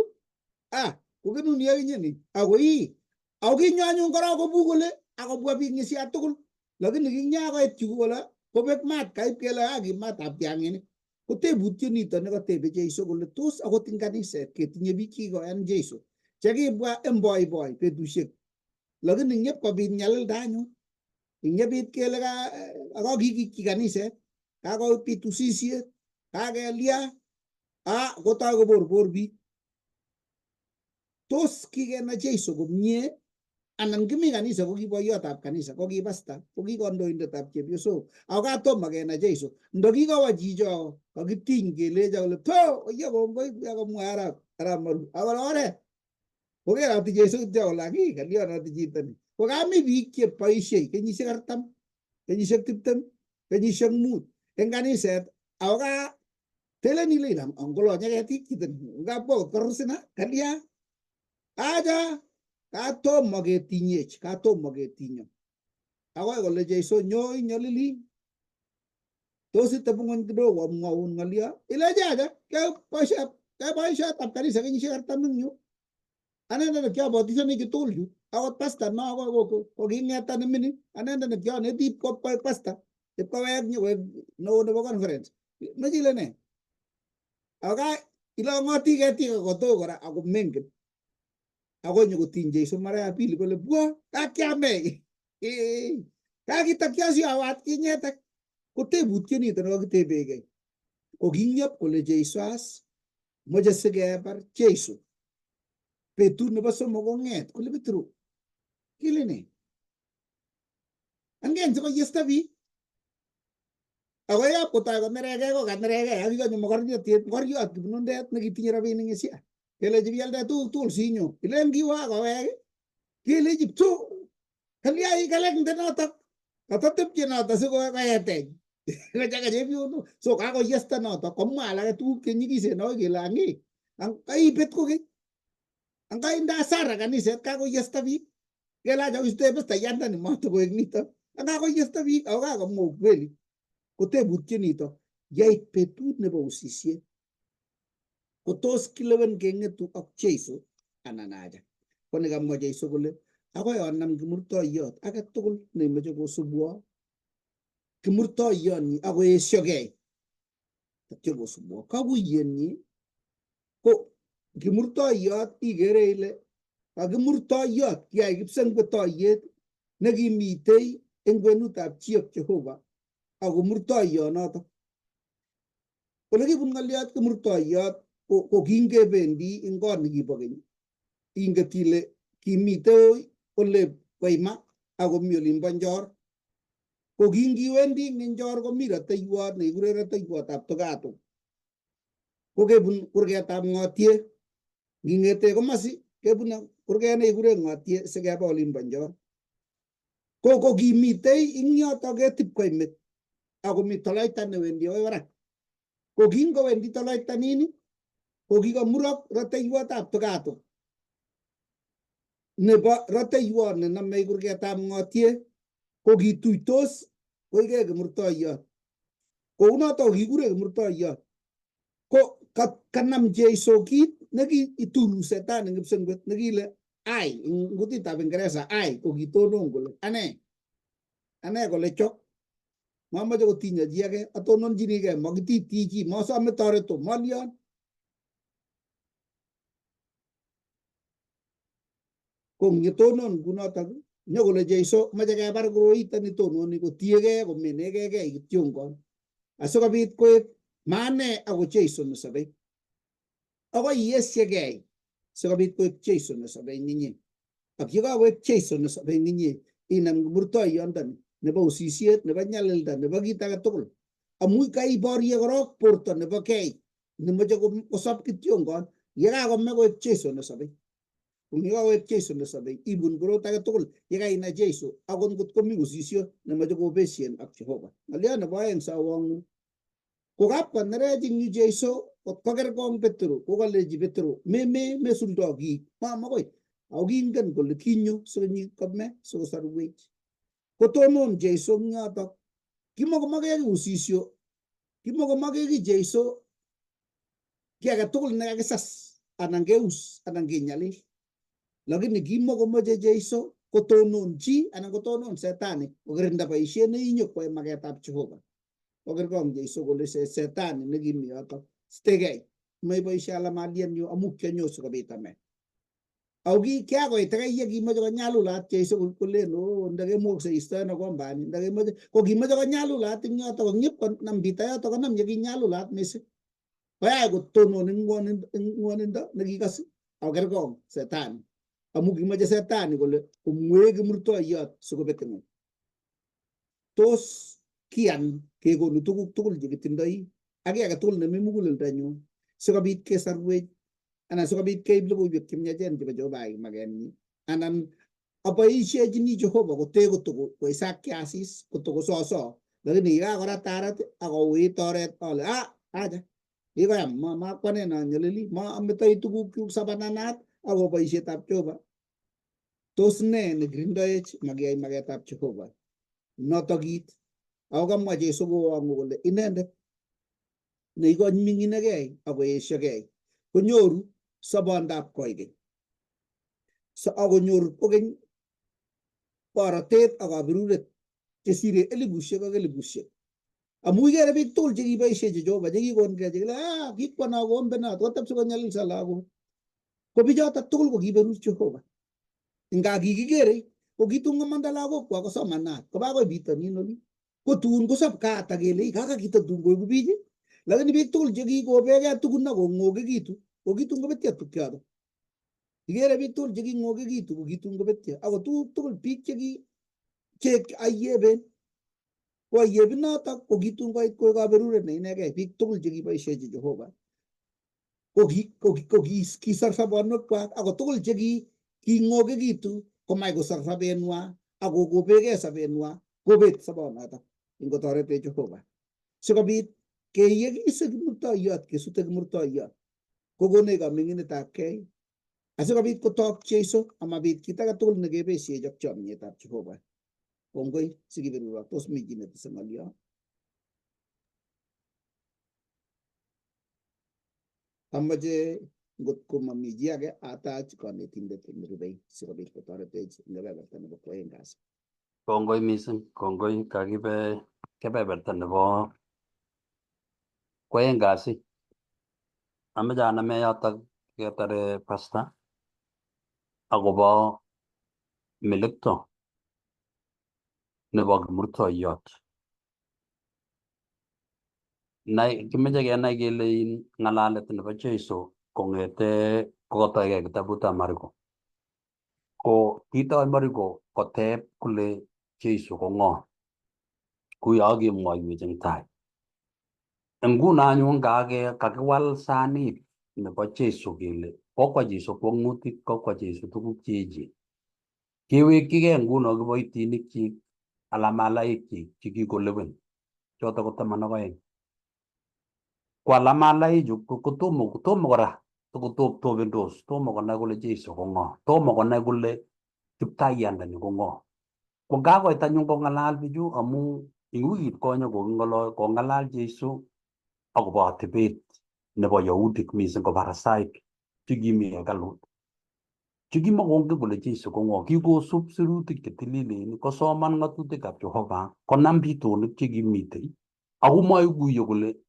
Ah kokenuni akinye ni ako ii ako kinyo anyun korok kobu kole akobwa biik ng'isiat tugul lakini kinyakoit chu kole kobek mat kaip kele ah ki matab tiang'inik. Ko tebutiet nito nekatebe Jeiso kole tos akot eng kaniset ketinye biik chekikoyan Jeiso chekibwa en boiboi betusiek lakini ngep kobit nyalilda anyun ingebit kele akokikikyi kaniset kakobit usisiet kakelya ah kotoi koborbor biik. Tos kikenai Jeiso komie anan kimi kanisa ko ki boiyotab kanisa ko ki pastor ko ki kandoindetab chepyosok ako katomo kenai Jeiso ndo kikowo chicho kakitiny kelecho kole to oye kongoi komwa arap arap Maru akole oret kokeroti Jeiso kityo kole aki kalionoti chito ni ko kami biik cheboisiei kenyisiek 40 kenyisiek 20 kenyisiek 5 eng kaniset ako ka telen ile ile angolonye ketik chito ni ngapwa korusina kalya acha katomo ketinyech katomo ketinyo akoi kole Jeiso nyo inyolili tos itebi ng'weny kidogo amwaun ng'olyo ilechi acha keboishotab kanisa kenyisiek 40 eng yu anendet ne kiabotisoni chu tugul chu akot pasta no koking'eta nemining anendet ne kianeti ipkoek pasta ipkowek nyokoek neo nebo conference meche ile ne ako ilong'oti ketik akoto kora ako mengen akoi nyokotiny Jeiso mara ya pili kole bwa kakiamei kakitokyo siawat kinyetek ko tebutiet nito nekakitebegei ko kinyop kole Jeiso as moche sikebar Jeiso betut nebo somok kong'et kole Petro kile ne angen sikoyesta biik ako yap kotoi konerekei ko kanerekei ak kikonyo mokoriotiet mokoriot kibunundet nekitinye rabinik isia kelechi bialde tuguk tugul sinyo ilen kiwo akowek kelechi ptu kalya kalekte notok katatepche notok sikoetech kochanga chepyondok so kakoyesta notok komwa alake tuguk chenyikisen akoi kele ang'i kaibet kokeny angainde hasara kaniset kakoyesta biik kelach akiste pestayandani matakoek nitok akakoyesta biik ako kakomwa ukweli ko tebutiet nito yeit betut nebo usisiet ko tos kilewen keng'etu ak Jeiso anan acha ko nekamwa Jeiso kole akoi anam kimurtoiyot age tugul nemoche kosubwo kimurtoiyonyi akoesiogei tatyo kosubwo kakuyenyi ko kimurtoiyot ikere ile kakimurtoiyot kiyai kipsengwetoiyet nekimitei eng kwenutab chi ak Jehova ako murtoiyonoto. Ole kibun ng'oliot kimurtoiyot ko kingebendi eng kot nekibo keny inget ile kimitei ole Koima akomi olimbo Njor. Ko kingiwendi eng Njor komi roteiwot nekikure roteiwotab Tugato. Ko kebun kurgetab Ng'otie. Nging'ete komasi kebune kurget nekikure Ng'otie sikeba olimbo Njor. Ko kimitei ing yoto ketip koimet akomi toloita newendi akoi barak. Ko kingowendi toloita nin ko kikamurok roteiwotab Tugato nebo roteiwot nenomei kurgetab Ng'otie ko kituitos koikei kimurtoiyot. Kounoto kikure kimurtoiyot. Ko kanam Jeiso kit nekiituru setani eng kipsengwet nekile I eng kutitab Ingeresa I ko kitonon kole ane ane kole chok mamoche kotinyo chi age atononchinikei makititii chi masome toreto malion. Ko ngetonon kunotok nyokole Jeiso moche kebar koroito nitononi kotiegei komenegegei kityongon asikobit koek maane ako Jeiso nesobei. Akoi iyesyegei sikobit koek Jeiso nesobei eng inye. Ak yekakoek Jeiso nesobei eng inye inam kimurtoiyondoni nebo usisiet nebo nyalilda nebo kit age tugul amu kaiborye korok borto nebo kei nemoche kosob kityongon yekakome koek Jeiso nesobei. Yekakoek Jeiso nesobei ibun korot age tugul yekainai Jeiso akot ngot komi usisio nemoche kobesien ak Jehova. Ng'oliot nebo aeng sawong'u ko kapkonerech eng yu Jeiso kot kokerkong Petro kokolechi Petro meme mesuldo kiy makoi ako kingen kole kinyo sikonyi kome sikosorwech. Kotonon Jeiso eng yotok kimokomake kiy usisio kimokomake kiy Jeiso kiy age tugul nekakisas anan keus anan kenyalil. Lakini kimokomoche Jeiso kotonon chi anan kotonon setani kokirinda boisiet neinyo koyai maketab Jehova. Kokerkong Jeiso kole setani nekimi yotok stegei maiboisie alamalienyu amu kionyo sikobit ame. Ako kiakoit akoi ye kimoche konyalulat Jeiso kolen oo ndakemukse istoeno kombani ndakemoche ko kimoche konyalulat eng yotok kong'ip konam bita yotok konam yekinyalulat mising. Koyai kotonon eng ng'wonindo nekikose akokerkong setani amu kimoche setani kole komwee kimurtoiyot sikobet ng'wony. Tos kian kekonu tuguk tugul chekitindoi ak kiy age tugul nemi muguleldonyu sikobit kesorwech anan sikobit keib logoiwek chemiachen chebo Jehova ak makenyi anan aboisiechini Jehova kote kotokoisakyi asis kotokososo lakini yekakorat arat akouit oret ale ah acha kikoyam makwanen anyolili maametoi tugukyuk sabananat ako boisietab Jehova. Tos ne nekirindoech makiyai maketab Jehova? Notok kit. Ako kamwa Jesu kowongu kole inendet neikonyminginegei akoesiogei konyoru sobondab koikeny. So akonyor kokeny borotet ak kaberuret chesire elibushek ak elibushek. Amu ikere biik tugul chekiboisiechi Jehova chekikonkei chekile ah kikwono koombenot koteb sikonyalilso lagok. Ko bichotok tugul ko kiberur Jehova. Nga kikikere ko kitun komanda lagokwak kosomanat koba akoi bitonin oli. Ko tun kosob kaata kele kaka kitotun koiku biich lakini biik tugul chekikobekei tugun ak kong'okekitu ko kitun kobetyo tukchoto. Ikere biik tugul cheking'okekitu ko kitun kobetyo ako tuguk tugul biik cheki chek aiyeben ko aiyebinotok ko kitun koit koek kaberuret ne inegei biik tugul chekiboisiechi Jehova. Ko kisor sobonwekwak ako tugul cheking'okekitu komach kosor sobenwa ak kokobekei sobenwa kobet sobonotok ingotoretech Jehova. Sikobit keyekise kimurtoiyot kesute kimurtoiyot kokonech kaming'inetab kei asikobit kotok Jeiso amabit kit age tugul nekebesiech ak chomyetab Jehova. Kongoi sikiberurok tos mi chi netese ng'olyo? Amache ngot ko mami chi age atach konetindet nerubei sikobit kotoretech eng kebeberta nebo kwoeng kasi. Kongoi mising, kongoi kakibe kebeberta nebo kwoeng kasi. Amache aname yotok ketare pasta akobo melekto nebo kimurtoiyot. Nai kimeche kenai kele in ng'alalet nebo Jeiso kong'ete kokotoige kitabutab Mariko. Ko kitoi Mariko koteb kole Jeiso ko ng'o? Kuyo kakemwoiwech eng tai. Nguno anyun kakiwal sanit nebo Jeiso kele kokwa Jeiso kwong'utik, kokwa Jeiso tuguk cheechen. Kewekchigei nguno kiboitinikchik ala malaikchik chekikolewen choto ko 12. Ko ala malaichu kotomo tomo kora tokotoptopendos, tomo konai kole Jeiso ko ng'o, tomo konai kole kiptaiyandani ko ng'o. Ko kakoit anyun kong'alal bichu amu eng wikit konye koking'olol kong'alal Jeiso akobo atebet nebo Yahudik mising ko Farisaik chekimi hekalut chekimakongen kole Jeiso ko ng'o. Kikosup sirutik chetililen, kosoman ng'atutikab Jehova, konam bitonik chekimitei ako maikuyo kole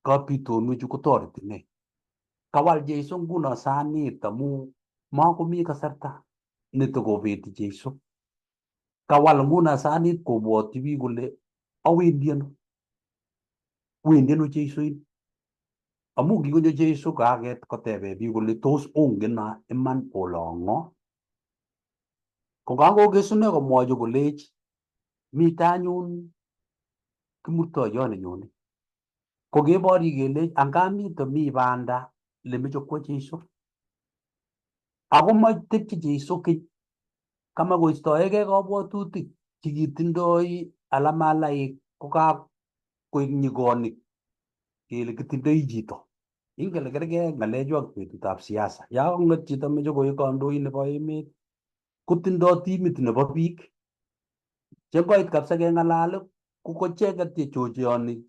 kabitonwechu kotoreti nee. Kawal Jeiso nguno sanit amu makomi kasarta netokobeti Jeiso. Kawal nguno sanit kobwotyi biik kole awendi ano, wendi ano Jeiso in? Amu kikonyo Jeiso kaket kotebe biik kole tos ongeno iman ole ang'o? Ko kakokesune komwochi kolech mitei anyun kimurtoiyot nenyone. Ko kebori kelech anga mito mi banda lemeche kwo Jeiso. Ako matepche Jeiso keny. Kama koistoegei kabwatutik chekitindoi ala malaik ko kakoek nyikonik kele kitindoi chito. Ingen kele kergei ng'alechu ak betutab siasa. Ya kong'et chito meche koek kandoin nebo emet kotindoi timit nebo biik che ngoit kabisa keng'alal ko kocheket chechocheoni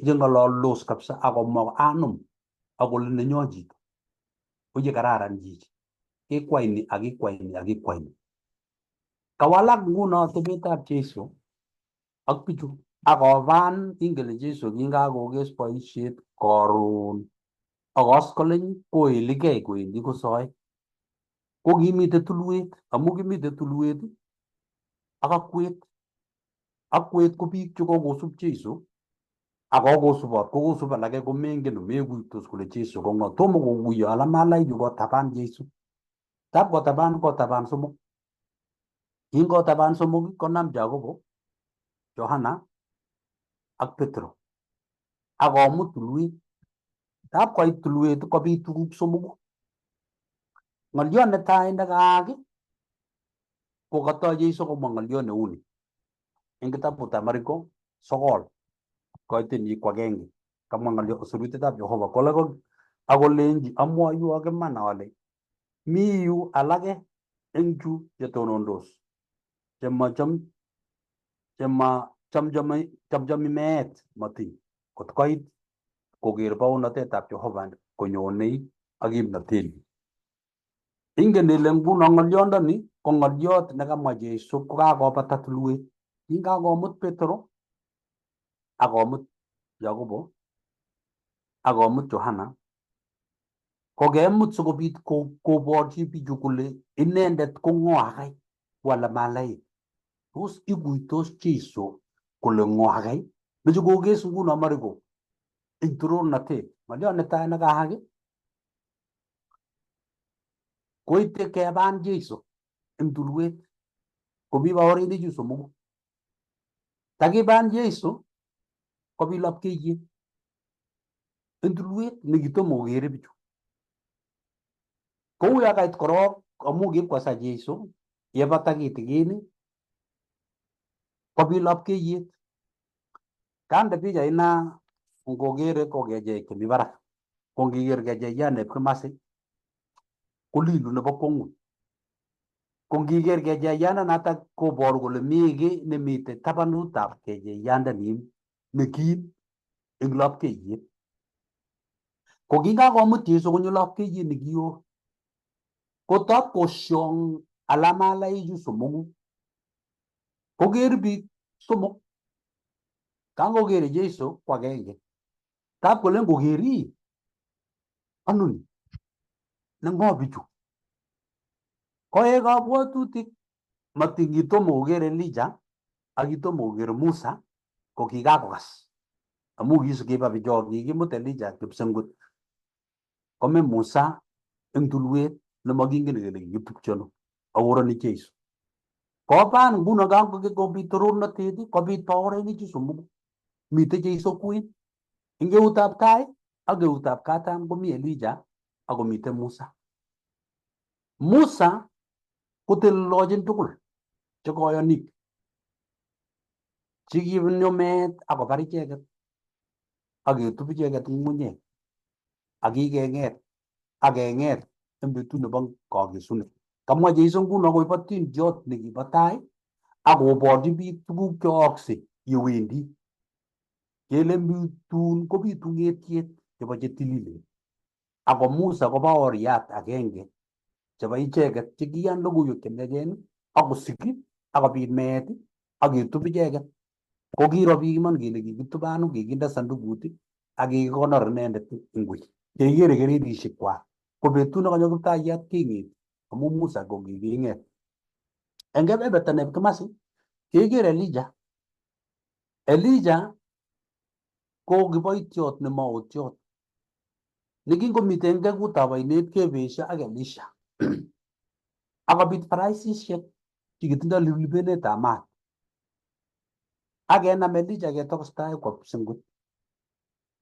cheng'ololdos kabisa akomwa anum akole nenyo chito. Oye kararan chichi. Kikwai ni ak kikwai ni ak kikwai ni. Kawalak nguno atebetab Jeiso ak bichu akoban ingen Jeiso kingakokes boisiet karon ak koskoleny koeligei kowendi kosoe. Ko kimitei tulwet amu kimitei tulwet ak akwet. Akwet ko biik chekokosup Jeiso ak kokosubot kokosub alake komengen mekuitos kole Jeiso ko ng'o. Tomo kokuiyo ala malaichu kotaban Jeiso. Tab kotaban kotaban somok. Kingotaban somok konam Jakobo, Johana ak Petro ak komut tulwet. Tab koit tulwet kobit tuguk somoku. Ng'oliot netai nekaak ko katoi Jeiso komwa ng'oliot neuni eng kitabutab Mariko 9 koiten ko agenge kamwa ng'oliot sirutikab Jehova kole akolenji amwoiwok iman ale mi yu alake eng chu chetonondos chemachomchomi meet matiny kot koit koker baunatetab Jehova konyonei ak kimnatenyi. Ingen ile nguno ng'olyondoni ko ng'olyot nekamwa Jeiso kokakobata tulwet. Kingakomut Petro akomut Yakobo akomut Johana kokemut sikobit koborchi bichu kole inendet ko ng'o akai wala malaik. Tos ikuitos Jeiso kole ng'o akai? Meche kokes nguno Mariko eng torornatet. Ng'oliot netai nekaak koite keban Jeiso eng tulwet komi baorinichu somoku. Takiban Jeiso kobi lapkeiyet eng tulwet nekitomo kokere bichu. Kou ya kait korok amu kipkosa Jeiso yebata kitikin kobi lapkeiyet. Kande pichait na ngokere ko kecheik chemi barak. Ko ngiker kecheiyan neb kimasi kolilu nebo kwongut. Ko ngiker kecheiyandonotok koboru kole mi kiy nemitei tabanutab kecheiyandonin nekim eng lapkeiyet. Ko kingakomut Jeiso konyo lapkeiyet nekio kotab kosyong alamalaichu somoku. Koker biik somok. Kangokere Jeiso ko agenge. Tab kolen kokeri ano ni? Neng'o bichu? Koek kabwatutik matin kitomo koker Elijah ak kitomo koker Musa ko kikakokas. Amu kisikiba bichok kikimut Elijah kipsengwet kome Musa eng tulwet nemakingen kele kikitupchi ano akoroni Jesu. Koban nguno kangokobit torornatet, kobit baorenichu somoku. Mitei Jesu kwen eng eutab tai ak eutab katam komi Elijah akomitei Musa. Musa kotelelochin tugul che koyonik chekibunyo meet akobar icheket aketup icheket ng'ung'unyek akikeng'et akeng'et eng betut nebo kakesunet. Kamwa Jesu nguno koib atindiot nekibo tai akoborchi biik tuguk cheyookse yewendi. Kele tun kobitu ng'etiet chebo chetililen. Ako Musa ko baoriat agenge chebo icheket chekiyan logoiwek chemiachen akosik akobit meet aketup icheket. Ko kiro biik iman kele kikitup ano, kikinde sandukut ak kikikonor inendet eng wui. Kekere kererishek kwak. Ko betut nekanyo Kiptayat keng'et amu Musa ko kiking'et. Eng kebeberta nebo kimasi kekere Elijah. Elijah ko kiboitiot nemaotiot nekingomiten eng kekutab ainet kebesio ak Elisha. Akobit faraisishek chekitindoi liblibenetab maat. Ak kenam Elijah ketokostai kwo kipsengwet.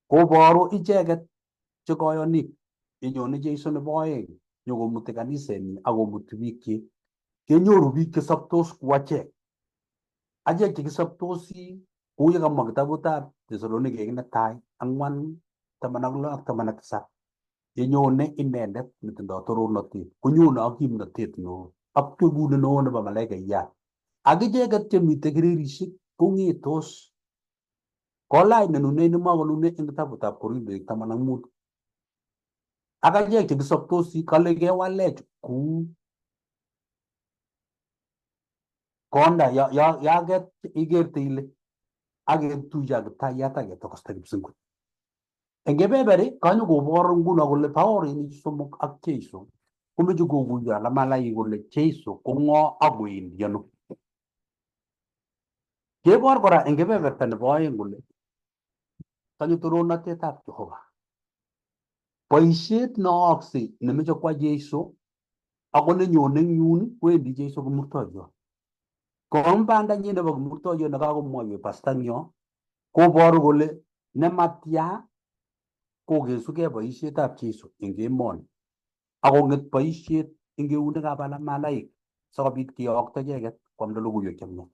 Koboru icheket che koyonik yenyone Jesu nebo oeng nyokomuti kanisenyi akomuti biikchik. Kenyoru biik chesoptos ku achek. Achek chekisoptosi kou yekamwa kitabutab Tesalonikek netai 4:16 ak 17. Yenyone inendet netindoi torornotet konyone ak kimnotet neo ak kwekune neo nebo malaikaiyat. Ak icheket chemite kererishek kong'etos kolach nenunet nemakonune eng kitabutab Korindoik 15. Ak achek chekisoptosi kale kewalech kou konda ya ikerte ile ak ketuiyo ak Kiptayat ak ketokosta kipsengwet. Eng kebeberi kanyo kobor nguno kole baorinik somok ak Jesu komeche kokuyo alamalaik kole Jesu ko ng'o ak kowendi ano. Kebor kora eng kebeberta nebo oeng kole kanyo torornatetab Jehova. Boisiet neookse nemeche kwa Jesu ako nenyone eng yun kowendi Jesu kimurtoiyot. Ko eng bandanyi nebo kimurtoiyot nekakomwoiwech pastanyo koboru kole nematya kokesukei boisietab Jesu eng emoni akong'et boisiet eng eunekab alamalaik sikobit kiyokto icheket koamda logoiwek chemiach.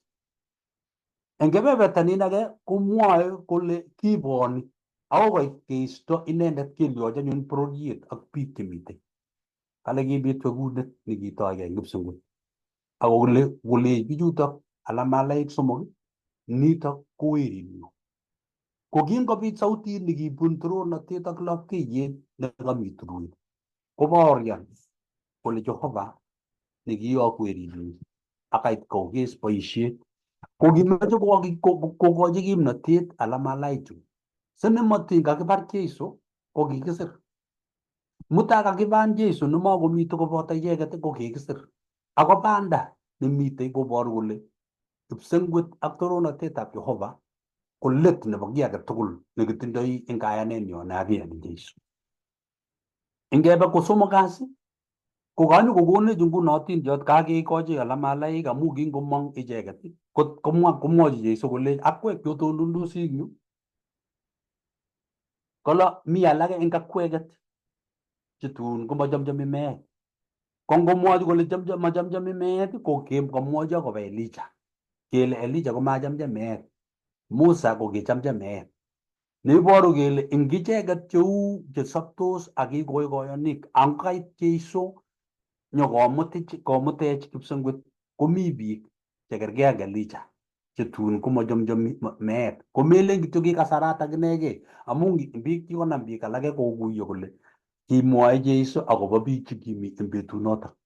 Eng kebeberta nin ake komwoe kole kiboni akoi koit keisto inendet kelyochi anyun bororiet ak biik chemitei. Kale kibit wekunet nekitoigei eng kipsengwet. Ako kole kolech bichutok alamalaik somok nitok ko werinyu. Ko kingobit sautit nekibun torornatet ak lapkeiyet nekami tulwet kobaorian kole Jehova nekiyok werinyu akait kokes boisiet. Ko kimeche kokochi kimnotet alamalaichu. Sinemotin kakibar Jesu ko kikisir. Mutai kakiban Jesu nemakomite koboto icheket ko kikisir. Ako banda nemitei koboru kole kipsengwet ak torornatetab Jehova ko let nebo kiy age tugul nekitindoi eng kayanenyo nekakiyani Jesu. Ingebe kosomok kasi ko kanyo kokonech nguno atindiot kakekochi alamalaik amu kingomong icheket komwa komwochi Jesu kole akwek chotonondosi eng yu kolo mi alake eng akweket chetun komachomchomi meet. Ko ngomwochi kole machomchomi meet ko kamwochi akobo Elijah. Kele Elijah komachamcham meet. Musa ko kichamcham meet. Neiboru kele eng icheket cheu chesoptos ak kikoikoyonik angokait Jesu nyokomutech komutech kipsengwet komi biik chekerkei ak Elijah chetun komachomchomi meet. Komelen kityo ki kasaratak inegei amu biik kikonam biik alake kokuiyo kole kimwoe Jesu akobo biik chekimi eng betunotok.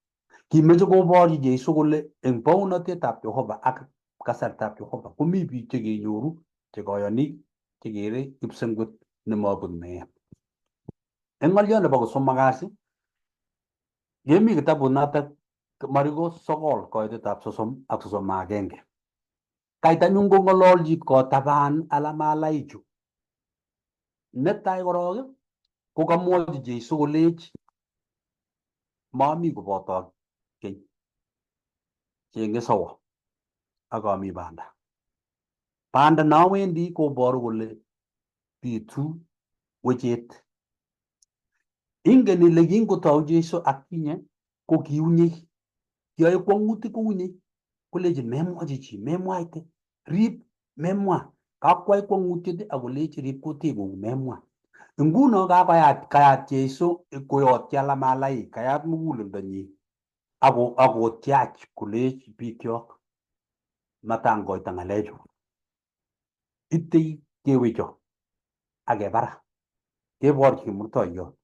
Kimeche koborchi Jesu kole eng bounotetab Jehova ak kasartab Jehova komi biik chekenyoru chekoyonik chekere kipsengwet nemabut meet. Eng ng'oliot nebo kosomok kasi kemi kitabut notok Mariko 9 koitetab 30 ak 31. Kait anyun kong'ololchi kotaban alamalaichu. Netai korok ko kamwochi Jeiso kolech mami kobotok keny chenge sowo ak ami banda. Banda nawendi koboru kole bitu wechet. Ingen ile kingotou Jeiso ak kinye ko kiunyei, kiyoe kwong'utik kounyei, kolechin memwochi chi, memwaite, rib memwa. Kakwai kwong'utiet akolechi rib kuting'ung memwa. Nguno kakoyat kayat Jeiso koyotyi alamalaik, kayat muguleldonyi ako akotyach kolech bikyok matangoita ng'alechu. Itei kewecho akebara keborchi kimurtoiyot.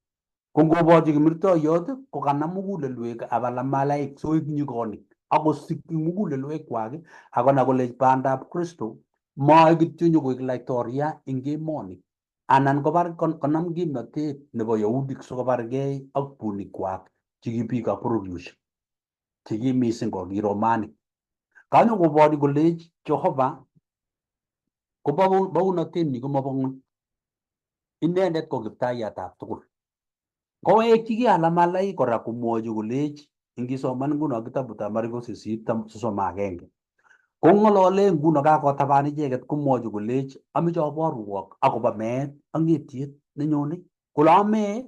Ko ngoborchi kimurtoiyot ko kanam mugulelwek ab alamalaik soek nyikonik akosikyi mugulelwekwak akonai kole bandab Kristo moe kityo nyokoik laitoria eng emoni anan kobar konam kimnatet nebo Yahudik sikobargei ak bunikwak cheki biikab bororiosiek cheki mising ko ki Romanik. Kanyokobori kolech Jehova ko bounotenyi komobo ng'weny. Inendet ko kiptaiyatab tugul. Kowekchigei alamalaik kora komwochi kolech ingisoman nguno kitabutab Mariko 8:31 kong'olole nguno kakotaban icheket komwochi kolech ameche aborwok akobo meet ak ng'etiet nenyone kole amee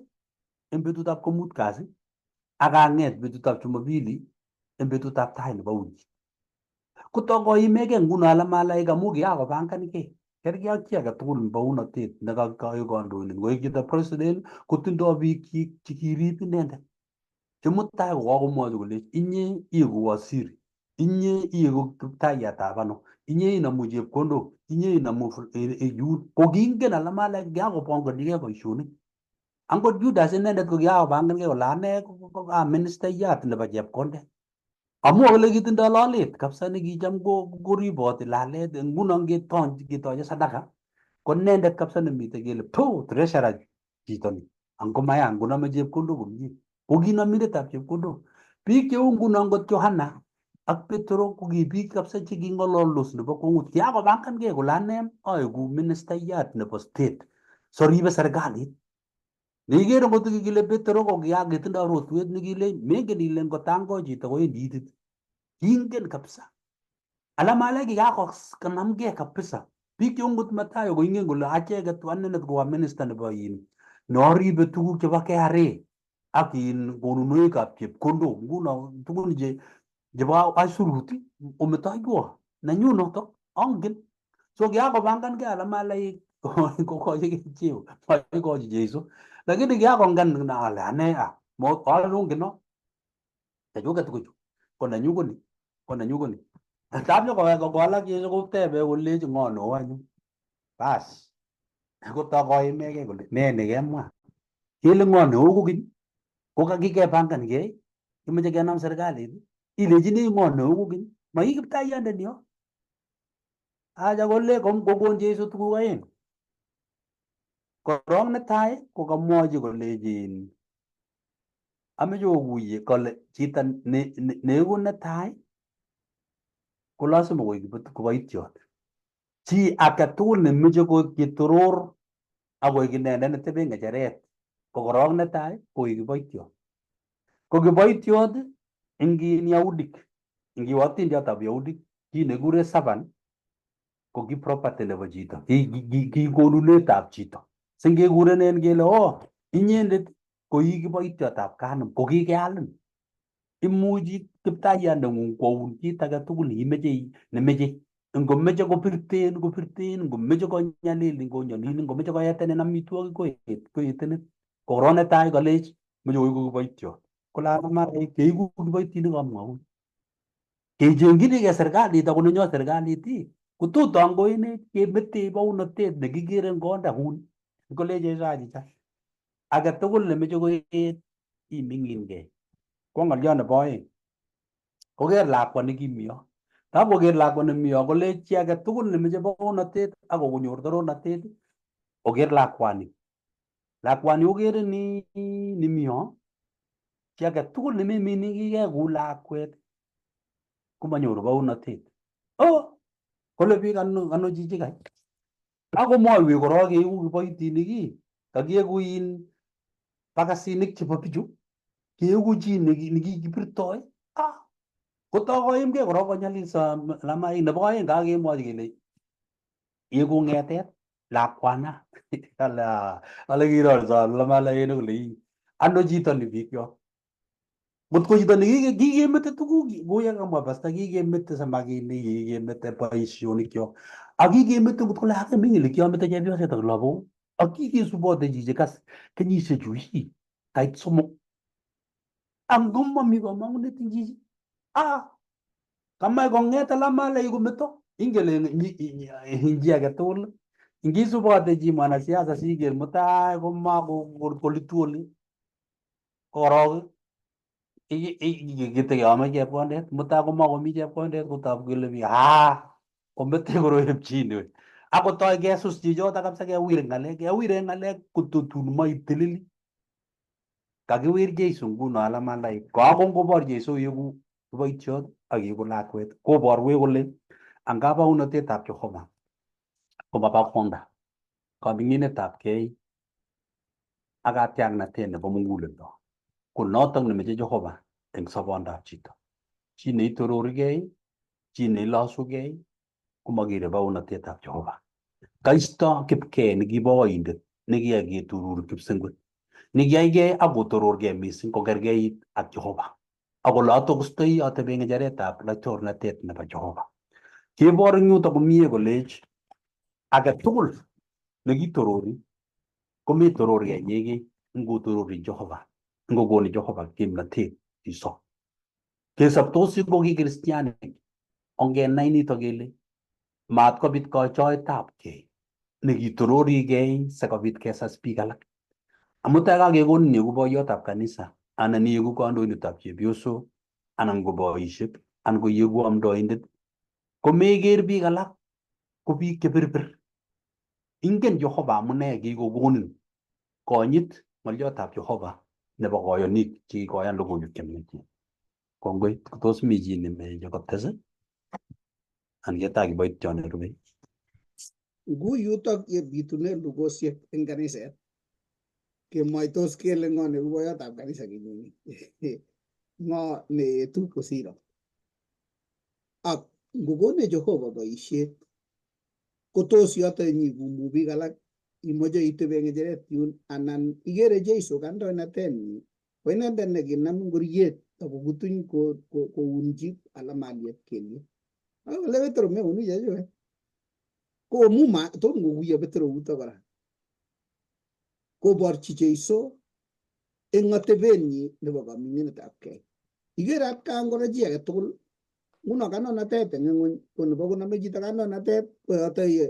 eng betutab komut kasi ak ang'et betutab Jumapili eng betutab tai nebo wikit. Kotokoimegei nguno alamalaik amu kikakopangankei. Kerkei ak chi age tugul eng bounotet nekaek kandoindet. Ngoek chito president kotindoi biikchik chekirib inendet. Che mutai kokakomwochi kolech inye ieku waziri, inye ieku kiptaiyatab ano, inye inomu chepkondok, inye inomu yun. Ko kingen alamalaik kikakopanganchigei boisionik. Angot Judas inendet ko kikakopangankei kole ane ko a ministaiyat nebo chepkondet. Amu kole kitindoi lolet kabisa nekicham koriboti lalet nguno ngetoche sadaka ko inendet kabisa nemite kele to treasurer chito ni angomaya ngonome chepkondok komie ko kinomindetab chepkondok. Biik cheu nguno ngot Johana ak Petro ko ki biik kabisa cheking'ololdos nebo kwong'ut kiakopangankei kole ane aeku ministaiyat nebo state soribe serikalit. Neikere ngot kikile Petro ko kitindo rotwet nekile mengen ile ngotangoi chito kowendi itit. Kingen kabisa. Alamale kikakonamgei kabisa. Biik cheu ngot Mathayo koingen kole acheket anendet ko a minister nebo in neoribe tuguk chebo KRA ak in konunoikab chepkondok nguno tugun che chebo aisurut ometoiwo nenyu notok angen. So kiakopangankei alamalaik kokochigei cheo maikochi Jeiso lakini kiakongen ale ane alongen no chechuket tuguchu ko nenyu ko ni ko nenyu ko ni. Tab nyokowek kowalak Jeiso kotebe kolechi ng'o neo anyun. Bas koto koimegei kole ne nekemwa kele ng'o neo kokeny ko kakikepangankei kimoche kenam serikalit ilechini ng'o neo kokeny maki kiptaiyandeni yo. Acha kole kokon Jeiso tuguk aeng. Korong netai ko kamwochi kolechin ameche okuye kole chito neeku netai ko lazima koik kiboitiot. Chi age tugul nemeche koik kitoror akoik inendet netebe ng'echeret ko korong netai koik kiboitiot. Ko kiboitiot eng Yahudik, ngiwe atindiotab Yahudik, kiy nekikure servant ko ki property nebo chito, ki konunetab chito. Singekurenen kele oh inyendet ko ii kiboitiotab kanum ko kikealin. Imuchi kiptaiyandeng'ung kwoun kit age tugul neimeche nemeche. Ngomeche kopirten kopirten, ngomeche konyalilin konyalilin, ngomeche koyetenin amitwogik koyetenin. Ko korong netai kolech moche koiku kiboitiot. Kole alamalaik keiku kiboitinik amwaun. Kechengchinigei serikalit ako nenyo serikalit kotot angoinech kemetech bounotet nekikere eng konda kuni. Kolech Jeiso achicha age tugul nemeche koet iming'inkei. Ko ng'olyo nebo aeng koker lakwa nekimiyo. Tab koker lakwa nemiyo kolech chi age tugul nemeche bounotet ako konyor torornatet oker lakwani. Lakwani okere ni nimiyo chi age tugul nememiningikei kou lakwet komanyoru bounotet. Oh, kole biik ano ano chichi kai. Akomwoiwech korok keiku kiboitinik ii, kakieku in pakasinik chebo bichu, keeku chi nekikibirtoi. Ah, kotokoimgei korok konyalilso lamaik. Nebo aeng kakemwochi kele yeku ng'etet lakwana. Ala ale kirorso lamalainik kole ii ano chito ni bikyok. Ngot ko chito nekikemete tuguk kou ye kamwa pasta, kikemete samakinik, kikemete boisionik kyok, ak kikemete ngot ko lakwet ming'in le kiamete chepyoset ak lagok, ak kikesubote chichi kas kenyishechu ii kait 3 ak ngomami kamang'unet eng chichi, ah, kamach kong'et alamalai kometo. Ingen eng chi age tugul ngisubote chi mwanasiasa siker mutai komakolitu oli korok kitekeame chepkondet, mutai komakomi chepkondet, kotab kele biik ah, komete koroip chi ni akotoi kesus chichoto kabisa, kewir ng'alek, kewir ng'alek kototun maitilili. Kakiwir Jesu nguno alamalai kakongobor Jesu yeku kiboitiot ak yeku lakwet, koborwech kole anga baunotetab Jehova komaba konda kaming'inetab kei ak katiaknatet nebo muguleldo ko notok nemeche Jehova eng sobondab chito. Chi neitororigei, chi neilosugei komakere baunotetab Jehova. Kaisto kipkee nekibo oindet nekiyai keturur kipsengwet, nekiyaigei ak kotororgei mising kokergeit ak Jehova. Ak kole atokostoi atebe ng'echeretab laitornatet nebo Jehova. Kebor eng yutok komie kolech age tugul nekitorori kometororgei inyegei, ngotorori Jehova, ngokoni Jehova kimnatet isob. Kesobtosi ko ki kristianik, ongenai nitok kele mat kobit kochoetab kei nekitororigei sikobit kesas biik alak. Amutai kakekonin ieku boiyotab kanisa anan ieku kandoindetab chepyosok anan ko boisiek anan ko ieku amdoindet, komeker biik alak ko biik chebirbir. Ingen Jehova amune kikokonin konyit ng'olyotab Jehova nebo koyonik chekikoyan logoiwek chemiachen. Kongoi, tos mi chi nemeche kotes anan ketai kiboitiot nerubei? Ngu yutok ye bitune lugosiek eng kaniset kemwoitos kele ng'o neku boiyotab kanisa kenyini, ng'o neetu kosiro. Ak ngokonech Jehova boisiet kotos yoto nyikumu biik alak imoche itebe ng'echeret yun anan ikere Jesu kandoinatenyi ko inendet nekinam ngoriet akokutuny kounchi alamaliet kelyek. Kole Petro meunu chechuket. Ko amu ma tom koguiyo Petro uto kora. Koborchi Jesu eng atebenyi nebo kaming'inetab kei. Ikere atkan kora chi age tugul nguno kandoinatet eng ng'weny ko nebo konome chito kandoinatet ko yoto ye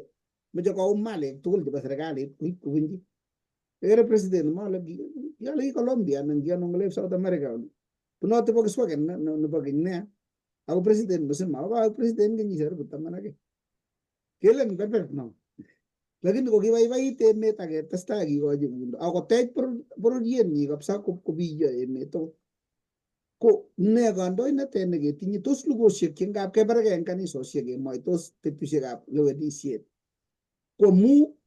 moche koum malik tugul chebo serikalit koib kobunchi. Ikere president male kiale ki Colombia anan kiano ng'alek South America oli. Bunote Volkswagen nebo keny nea. Ako president mzima ako kaek president kenyisiek karibu 10 ak. Kelen berber no. Lakini kokibaibait emet ak ketestai kikochi kundo akotech bororienyi kabisa kobiyo emet tugul. Ko ne kandoinatet neketinye tos lugosiek che ngap kebargei eng kanisosiek kemwoitos betusiekab lewenisiet. Ko mu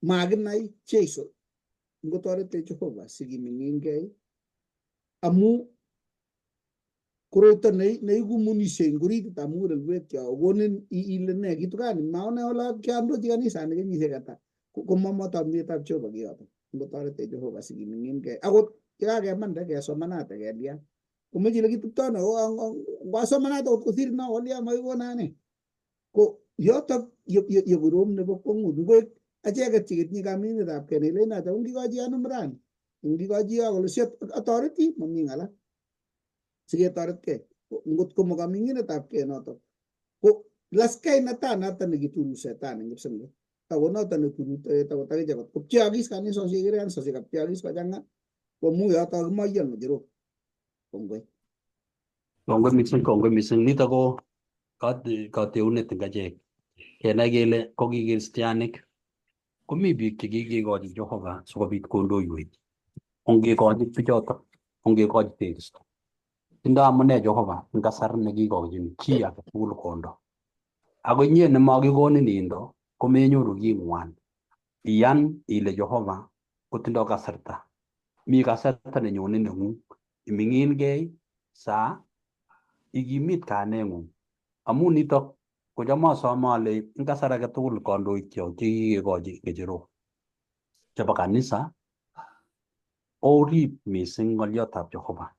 makinai Jesu ngotoretech Jehova sikiming'ingei amu koroito neikumunisie eng orititab mugulelwekyok kokonin ile ne kitukani maone ole kiandochi kanisani kenyisiek ata komomotometab Jehova kiyoto. Ngotoretech Jehova sikiming'ingei akot yekakemande kesomanate kelyan komoche ile kituptono ngoasomanate akot kosir no kolya makikono ane ko yotok ye korom nebo kwong'ut ngoek acheket cheketinye kaming'inetab kei neilen acha ongikochi anum rani ongikochi yo kole si atoreti mami ng'ala siketoretkei ngot ko makaming'inetab kei notok ko laskei neta noto nekituru setan eng kipsengwet ako noto neturutoet akot akichek kot kopcheokis kanisosiek ikere kanisosiek kapcheokis kochang'a ko mu yoto kimoiyo ng'echerok. Kongoi. Kongoi mising, kongoi mising. Nitok ko kateunet eng achek. Kenai kele ko ki kristianik komi biik chekikekochi Jehova sikobit kondoiwech. Ongekonyit bichotok, ongekochi tekisto. Tindo amune Jehova eng kasar nekikochin chi age tugul kondo. Ako inye nemakikonin indo, Komenyoru king'wan. Iyan ile Jehova kotindo kasarta. Mi kasarta nenyone neng'ung. Iming'ingei saa ikimit kayaneng'ung. Amun nitok kocham asome ale eng kasar age tugul kandoik kyok chekikekochi ng'echerok chebo kanisa orib mising ng'olyotab Jehova.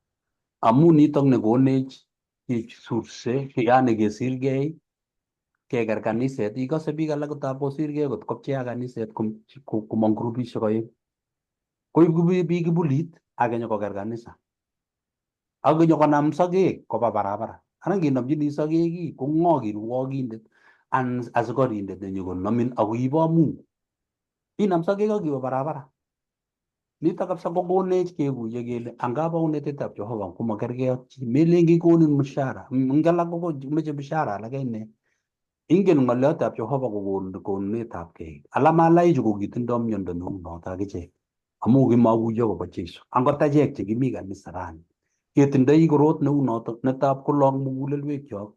Amun nitok nekonech kesurse, yani kesirgei, keker kaniset. Ikose biik alak kotab kosirgei kot kopcheak kaniset komong grupishek oeng. Koib biik kibulit ak konyokoker kanisa. Ak konyokonam sokek koba barabara. Anan kenomchini sokek ii, ko ng'o kirwokindet anan asikarindet nenyokonomin ak koibo Mungu. Inam sokek ak iwe barabara. Nitok kabisa kokonech kekuye kele angap baunetetab Jehova komakergei ak chi. Melen kikonin mshahara. Eng alak komeche mshahara alak ine. Ingen ng'olyotab Jehova kokon konunetab kei. Alama alaichu kokitindo miondo neu noto akichek. Amu kimakuyo akobo Jesu. Angot achek chekimi kanisa rani. Ketindoi korot neu notok netab kolong mugulelwekyok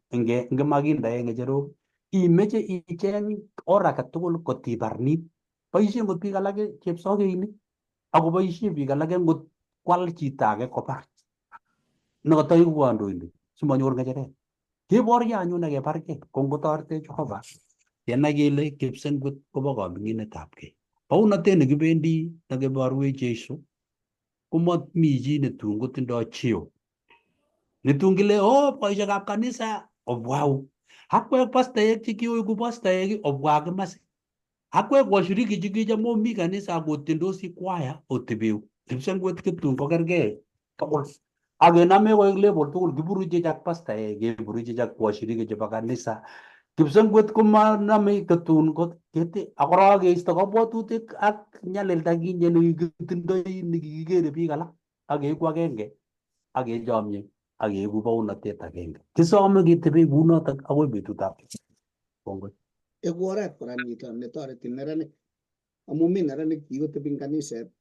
ngemakindee ng'echerok imeche icheng or age tugul kotibarnit. Boisien ngot biik alake chepsokeinik akoboisien biik alake ngot kwal chito age kobar nekataiku kandoindet simanyor ng'echeret. Keborye anyun akebargei ko ngotoretech Jehova kenai kele kipsengwet kobo kaming'inetab kei. Bounotet nekibendi nekiborwech Jesu komami chi netun kotindoi cheo. Netun kile oh boisiekab kanisa obwau. Akwek pastaek chekioiku pastaek obwa kimasi. Akwek washiriki chekicham omi kanisa akotiendosi kwaya otebeu. Kipsengwet kitun kokergei tugul. Ak kenome koek level tugul kiburuchech ak pastaek, keburuchech ak washiriki chebo kanisa. Kipsengwet komanome kitun kot keti ak korok keisto kabwatutik ak nyalilda kinye nekikitindoi nekikikere biik alak ak keeku agenge ak kechomye ak keeku bounotet agenge. Kisome ketebi kunotok akoi betutab kongoi. Eku oret kora nito netoreti neranik amu mi neranik kikotebi eng kaniset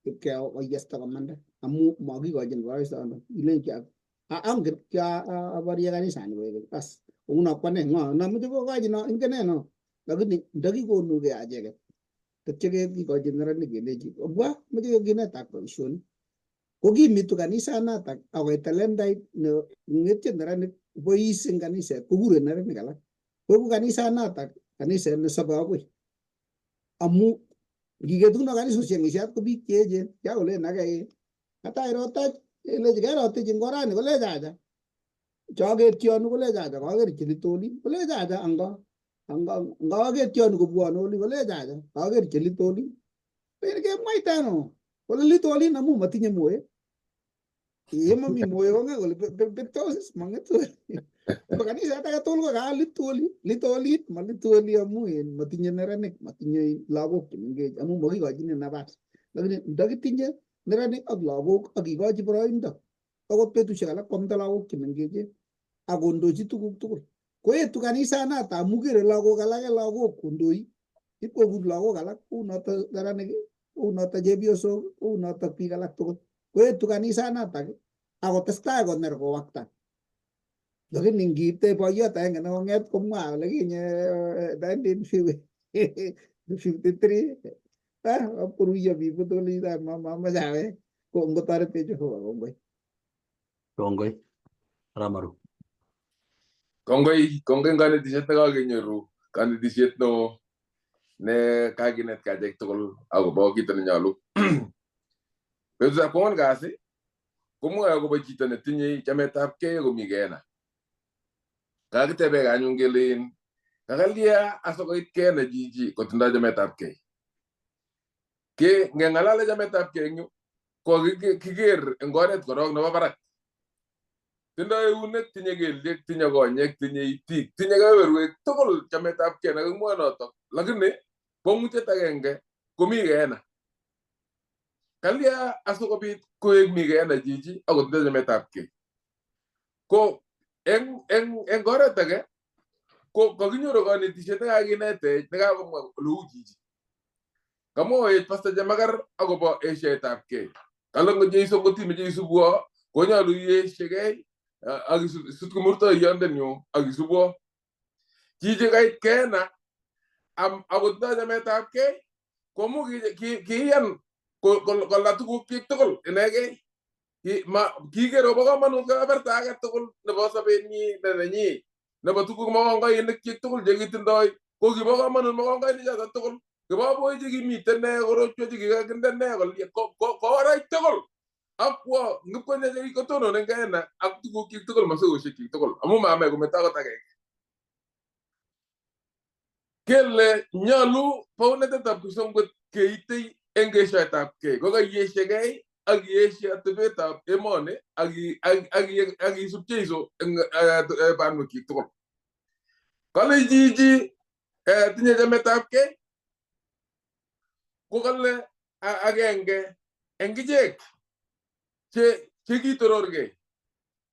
ipkoyesta komanda amu makikochin boroisto ilenchi angen aborie kanisani koek bas nguno kwane ng'o nomoche kokochi no ingene no lakini ndakikonugei acheket tetyo kikochi neranik kelechi obwa moche kinetak boisionik kokimitu kanisanatak akoit talendait ne ng'etyo neranik bois eng kaniset kokure neranik alak koeku kanisanatak kaniset nesobe akoi amu ngiketuno kanisosiek eng isiat ko biik cheechen chakolen ake katai rotach lechi kerotich eng orani kolech acha choketyonu kolech acha kaker chelitolin kolech acha anga anga ngaketyonu kobwone oli kolech acha kaker chelitolin len kemwaita ano kole litolin amu matinye moet yemami moyo kongen kole betos mang'etu ko kaniset age tugul ko ka litoli litolit malitoli amu matinye neranik matinye lagok chemengech amu makikochini nafas lakini ndakitinye neranik ak lagok ak kikochi boroindo akot betusiek alak kwamda lagok chemengechen ak kondochi tuguk tugul koetu kanisanata amu kere lagok alake lagok kondoi ipkokur lagok alak kounoto neranik kounoto chepyosok kounoto biik alak tugul koetu kanisanatak akotestai koner kowakta lakini ngiipte boiyot agenge nekong'et komwa kole kinye 1953 koruiyo biik tugul mamoche awek ko ngotoretech Jehova kongoi. Kongoi. Ramaru. Kongoi, kongoi eng kanetishet nekakenyoru, kanetishet neo ne kakinetkei achek tugul akobo kito nenyolu. Betutab kwangwan kasi komwoe akobo chito netinye chametabkei akomi keena. Kakitebekei anyun kele kakalya asikoit keena chichi kotindoi chametabkei. Ke ngeng'alale chametabkei eng yu ko kiker eng oret korok nebo barak. Tindoi eunek, tinye kelyek, tinye konyek, tinye itik, tinye kebeberwek tugul chametabkei nekakimwoe notok. Lakini kwong'utiet agenge komi keena. Kalya asikobit koek mi keena chichi akotindoi chametabkei. Ko eng oret age ko kakinyoru kanetishet nekakinetech nekakomwa oleu chichi. Kamwowech Pastor Chemakar akobo esietab kei. Kale ngot Jeiso ngotimeche isubwo konyolu iesiekei ak isut kimurtoiyondenyu ak isubwo. Chichi kait keena Akotindo chametabkei komu kiiyan kola tuguk tugul inegei. Kiker kobo komonut kebeberta age tugul nebo sobenyi ne nenyi nebo tuguk mokongoinik tugul chekitindoi ko kibo komonut mokongoinik choto tugul. Kiboboik chekimiten ne korotwek chekikakinde ne korai tugul ak kwo ngipkonye chekikotonon en Gehenna ak tuguk tugul masikoshek tugul amu mame kometo akot agenge. Kele nyolu baunetetab kipsongwet keitei eng keshoetabkei kokaiyeshekei ak ieshe atebetab emoni ak isub Jeiso eng banwekyik tugul. Kale chichi tinye chametabkei ko kale agenge eng ichek chekitororkei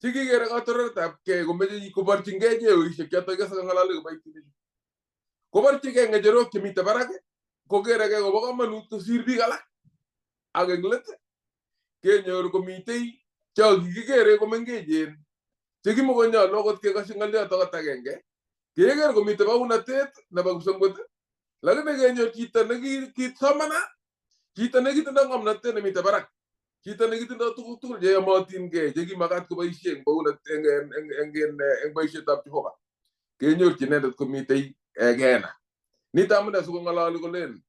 chekikere katororetabkei komeche koborchingei cheoishek choto ikose kang'alali kiboitinik koborchigei ng'echerok chemite barak kokerekei kobo komonut kosir biik alak ak eng let kenyor komitei cho kikikere komengechen chekimokonyolu akot kekoshi ng'oliot akot agenge keker komitei baunatet nebo kipsongwet lakini kenyor chito nekisomanat chito nekitindoi ng'omnotet nemite barak chito nekitindoi tuguk tugul cheyomotingei chekimakat koboisie eng baunat eng boisietab Jehova kenyorchi inendet komitei Gehenna. Nito amune sikong'ololi kolen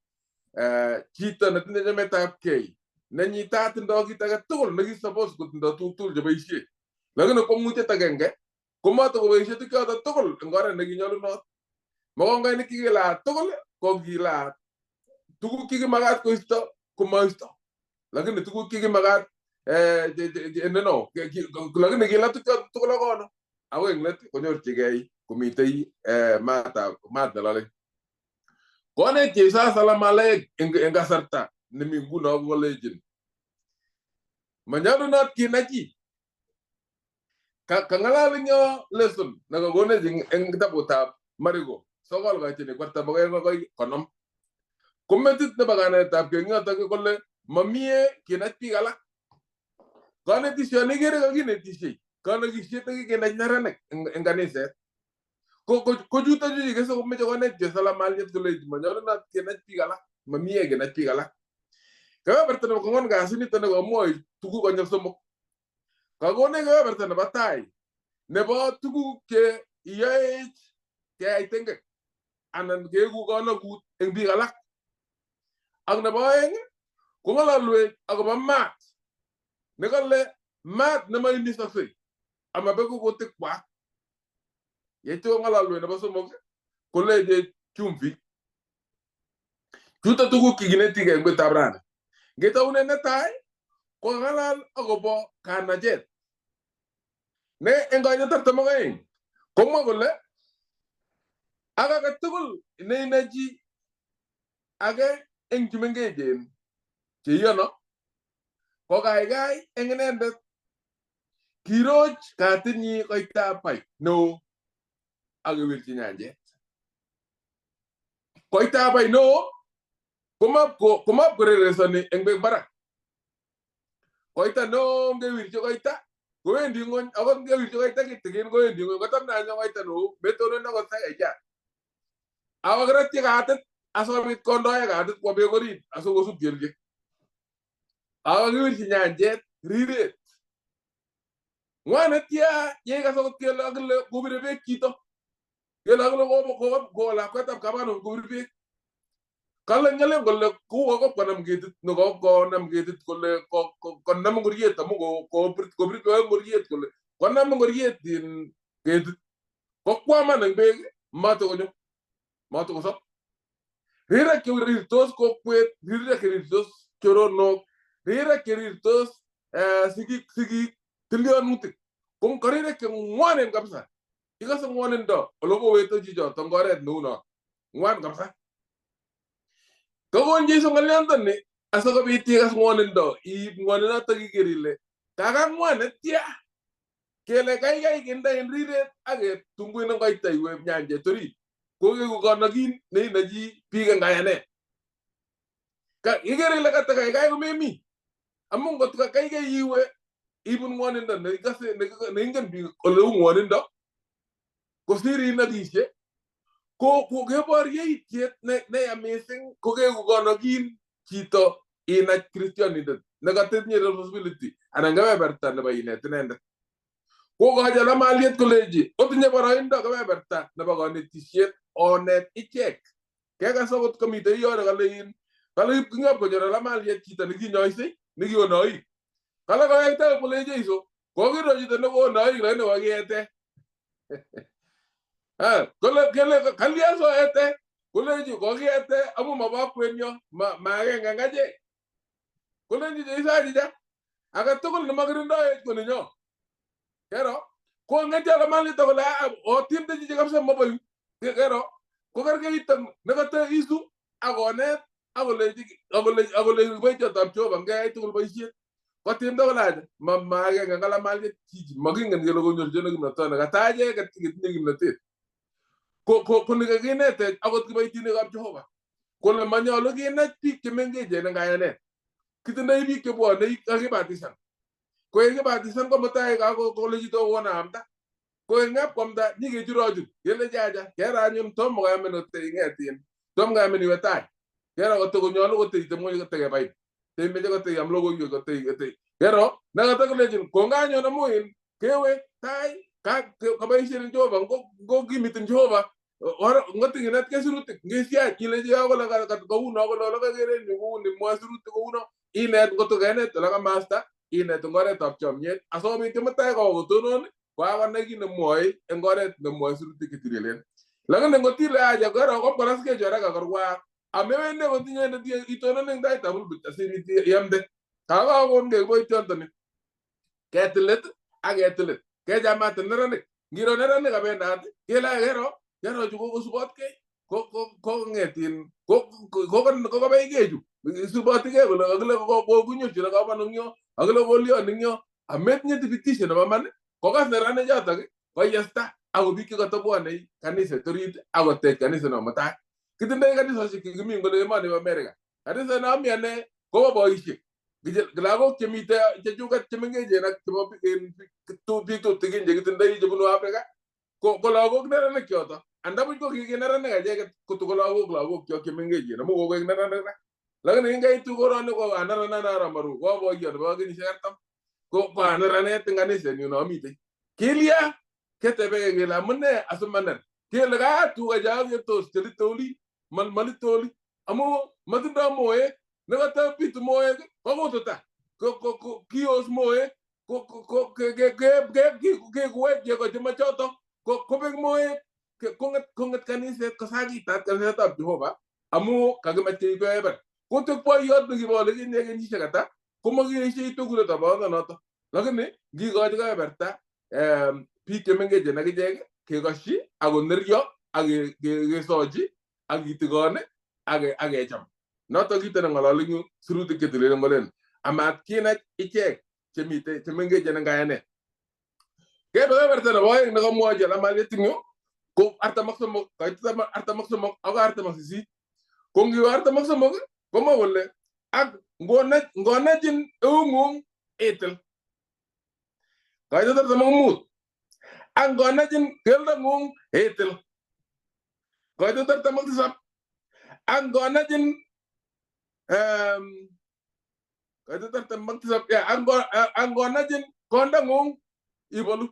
chito netinye chametabkei nenyitat tindoi kit age tugul nekisupose kotindoi tuguk tugul cheboisie lakini kwang'utiet agenge komatakoboisie tukchoto tugul eng oret nekinyolunot. Mokongoinik kikilaat tugul ko kilaat tuguk chekimakat koisto komoisto lakini tuguk chekimakat no lakini kila tukchoto tugul akono ako eng let konyorchigei komitei maat nelole. Konet Jeiso salamalaik eng kasarta nemi nguno kolechin manyolunot kinai chi. Kang'alal eng yo lesson nekakonech eng kitabutab Mariko 9 koitini 42 akoi 50. Ko metit nebo kanetab kei yotok kole mamie kinach biik alak. Kanetisioni ikere kakinetisiei kanakisiet nekikinach neranik eng kaniset. Ko chuto chu ikese komeche konet chesalamaliet kole manyolunot kinach biik alak mamie kinach biik alak. Kebeberta nebo kong'wan kasi nito nekomwoi tuguk konyil 3. Kakonech kebeberta nebo tai nebo tuguk che iyoech keyai tengek anan keeku kanakut eng biik alak. Ak nebo aeng kong'ololwech akobo maat nekale maat nemaimisosei amabeku kutikwak. Yeityo kong'ololwech nebo 3 kolechech chumvik. Chuto tuguk kikinetikei eng betutab rani. Ngetaunen netai kokang'alal akobo kanachet ne eng konyil 42 komwa kole ak age tugul neinochi age eng chumengechen cheiyono ko kaikai eng inendet kiroch katinyi koitab bai neo ak kewirchi nyanjet. Koitab bai neo komapkoreresoni eng beek barak. Koita neo ngewirchi koita kowendi ng'ony akot ngewirchi koita kitikin kowendi ng'ony kotam nanyo koita neo metonon akot sakechat. Ako kirotyi katit asikobit kondoe katit kwo beek orit asikosub kelyek. Ako kiwirchi nyanjet riret. Ng'wan netya yeikas akot kele akile kobire beek chito. Kele akile ko lakwetab kabanut kobir beek. Kale ng'alen kole kuwo konam ketit nekokonam ketit kole konam ngoriet amu kobir beek ngoriet kole konam ngoriet ketit kokwaman eng beek matokonyo matokosop. Rirek cherirtos kokwet, rirek cherirtos choronok, rirek cherirtos sigik tilyonutik. Ko rirek che ng'wanen kabisa. Ikose ng'wonindo ole koweto chichoto eng oret neu no. Ng'wan kabisa. Kakon Jeiso ng'olyondoni asikobit ikas ng'wonindo iib ng'woninoto iker ile kakang'wan netya kele kaikai kinde en riret ak ketumbuin eng koita iwe nyanjet orit kokeku kanokin neinochi biik eng kayanet. Ikere ile katakaikai komemi amu ngot kaikai iwe ibun ng'wonindo neikase neingen biik oleu ng'wonindo kosir inokishe Ko kebor yeitiet neya mising ko keku konokin chito inach kristianindet nekatinye responsibility anan kebeberta nebo inet inendet. Kokochi alamaliet kolenji otinye boroindo kebeberta nebo konetisiet onet ichek. Kekas akot komitei yore kale in kale king'op konyor alamaliet chito nekinyoisei nekionoik. Kale kowekta kole Jeiso kokiro chito nekonoik lakini kokiete. Kole kele kalya soete kolenji kokiete amu mobo kwenyo ma agenge eng achek. Kolenji Jeiso achicha age tugul nemakirindoech ko nenyo. Kero ko ng'etyo alamaliet kole otimte chichi kabisa mobo yu. Kero ko kerkeit nekata isu akonet akolechi kiboityotab Jehova ngeyai tugul boisiet. Kotimda kole acha ma agenge eng alamaliet chichi makingen kele konyorchi ano kimnotoni kata acheket cheketinye kimnotet. Ko nikakinetech akot kiboitinikab Jehova kole manyolu kinech biik chemengechen eng kayanet. Kitindoi biik chebwonei kakibatisan. Ko yekibatisan ko mutai kole chito wona amda. Ko engap kwamda nyikechurochut kelechi acha kera anyun tomo koyamin ing'etin tomo koyamin iwe tai. Kero kotokonyolu koteitebng'ony kotekebai. Teimeche koteiam logoiwek kotei. Kero nekata kolechin konganyon amu in kewe tai kaboisien eng Jehova ngokimitin Jehova ngotinginetkei sirutik ngisiach ilechi yo kole kouno kole ole kakerenyu kouni mwoe sirutik kouno inet ngotko kenet ole kamasta inet eng oretab chomyet asikobit kimutai kowo kotonon kokakonai kit nemwoe eng oret nemwoe sirutik chetililen. Lakini ngotile acha kero kopkolaskei chu haraka korwa amewende kotinyendet itonon eng taitab pulpit asibit iamde. Kakakon kiboityondoni ketilit ak ketilit kechamate neranik. Ngiro neranik kabendat kele kero kero chu kokosubotkei kong'etin kokobeikei chu isubotikei kole akile kokunyorchi kamanut eng yo akile kolion eng yo ametinye thibitisho nebo iman kokas neranik chotok koyesta ako biik chekatobwonei kaniset orit akotech kanisa no mutai. Kitindoi kanisosiek chekimi ngole emoni bo America. Kanisa neami ane kobo boisiek. Lagok chemite chechuket chemengechen ak chebo biik tutikin chekitindoi chebunu Africa ko lagok neranik choto. Andabuch ko kikineranik acheket kotoko lagok kyok chemengechen amu kokoek neranik ra. Lakini ingaitu koroni ko aneranan aramaru ko boiyot nebo kenyisiek 40 ko aneranet eng kanisenyu nomitei. Kilya ketebeke kele amune asimaner. Kele ka tuga chakietos chelite oli malite oli amu matindoi moek nekata bitu moek kokututa kios moek kekuwek chego chemachoto kobek moek kong'et kaniset kosakitat kanisetab Jehova amu kakimach keib kebeber. Kotek boiyot nekibo olikinye kenyisiek ata komakieshei tokuletab boyondonoto. Lakini ngikochi kebeberta biik chemengechen akichek kekoshi akoneryo ak kesochi ak kitikon ak kecham. Noto kito neng'ololi eng yu sirutik chetililen kolen amat kinach ichek chemite chemengechen eng kayanet. Kebe kebeberta nebo oeng nekamwochi alamaliet eng yu ko 43 kaitet 43 akoi 48. Ko ngiwe 43 komwa kole ak ngonechin eung'ung itil. Kaitet 45 ak ngonechin keldong'ung itil. Kaitet 47 ak ngonechin kaitet 47 ak ngonechin kondang'ung ibolu.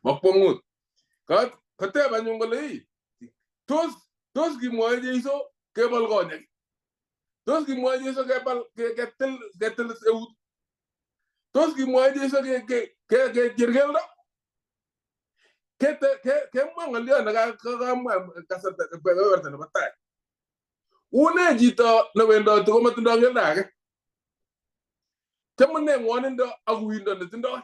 Makwong'ut. Koteb anyun kole tos kimwoe Jeiso kebol konyek. Tos kimwoe Jeiso ketil eut. Tos kimwoe Jeiso kecher keldo. Kemwa ng'olyo nekamwa kasarta kebeberta nebo tai. Une chito newendoti komatindoi keldo age. Chamune ng'wonindo ak uindo netindoi.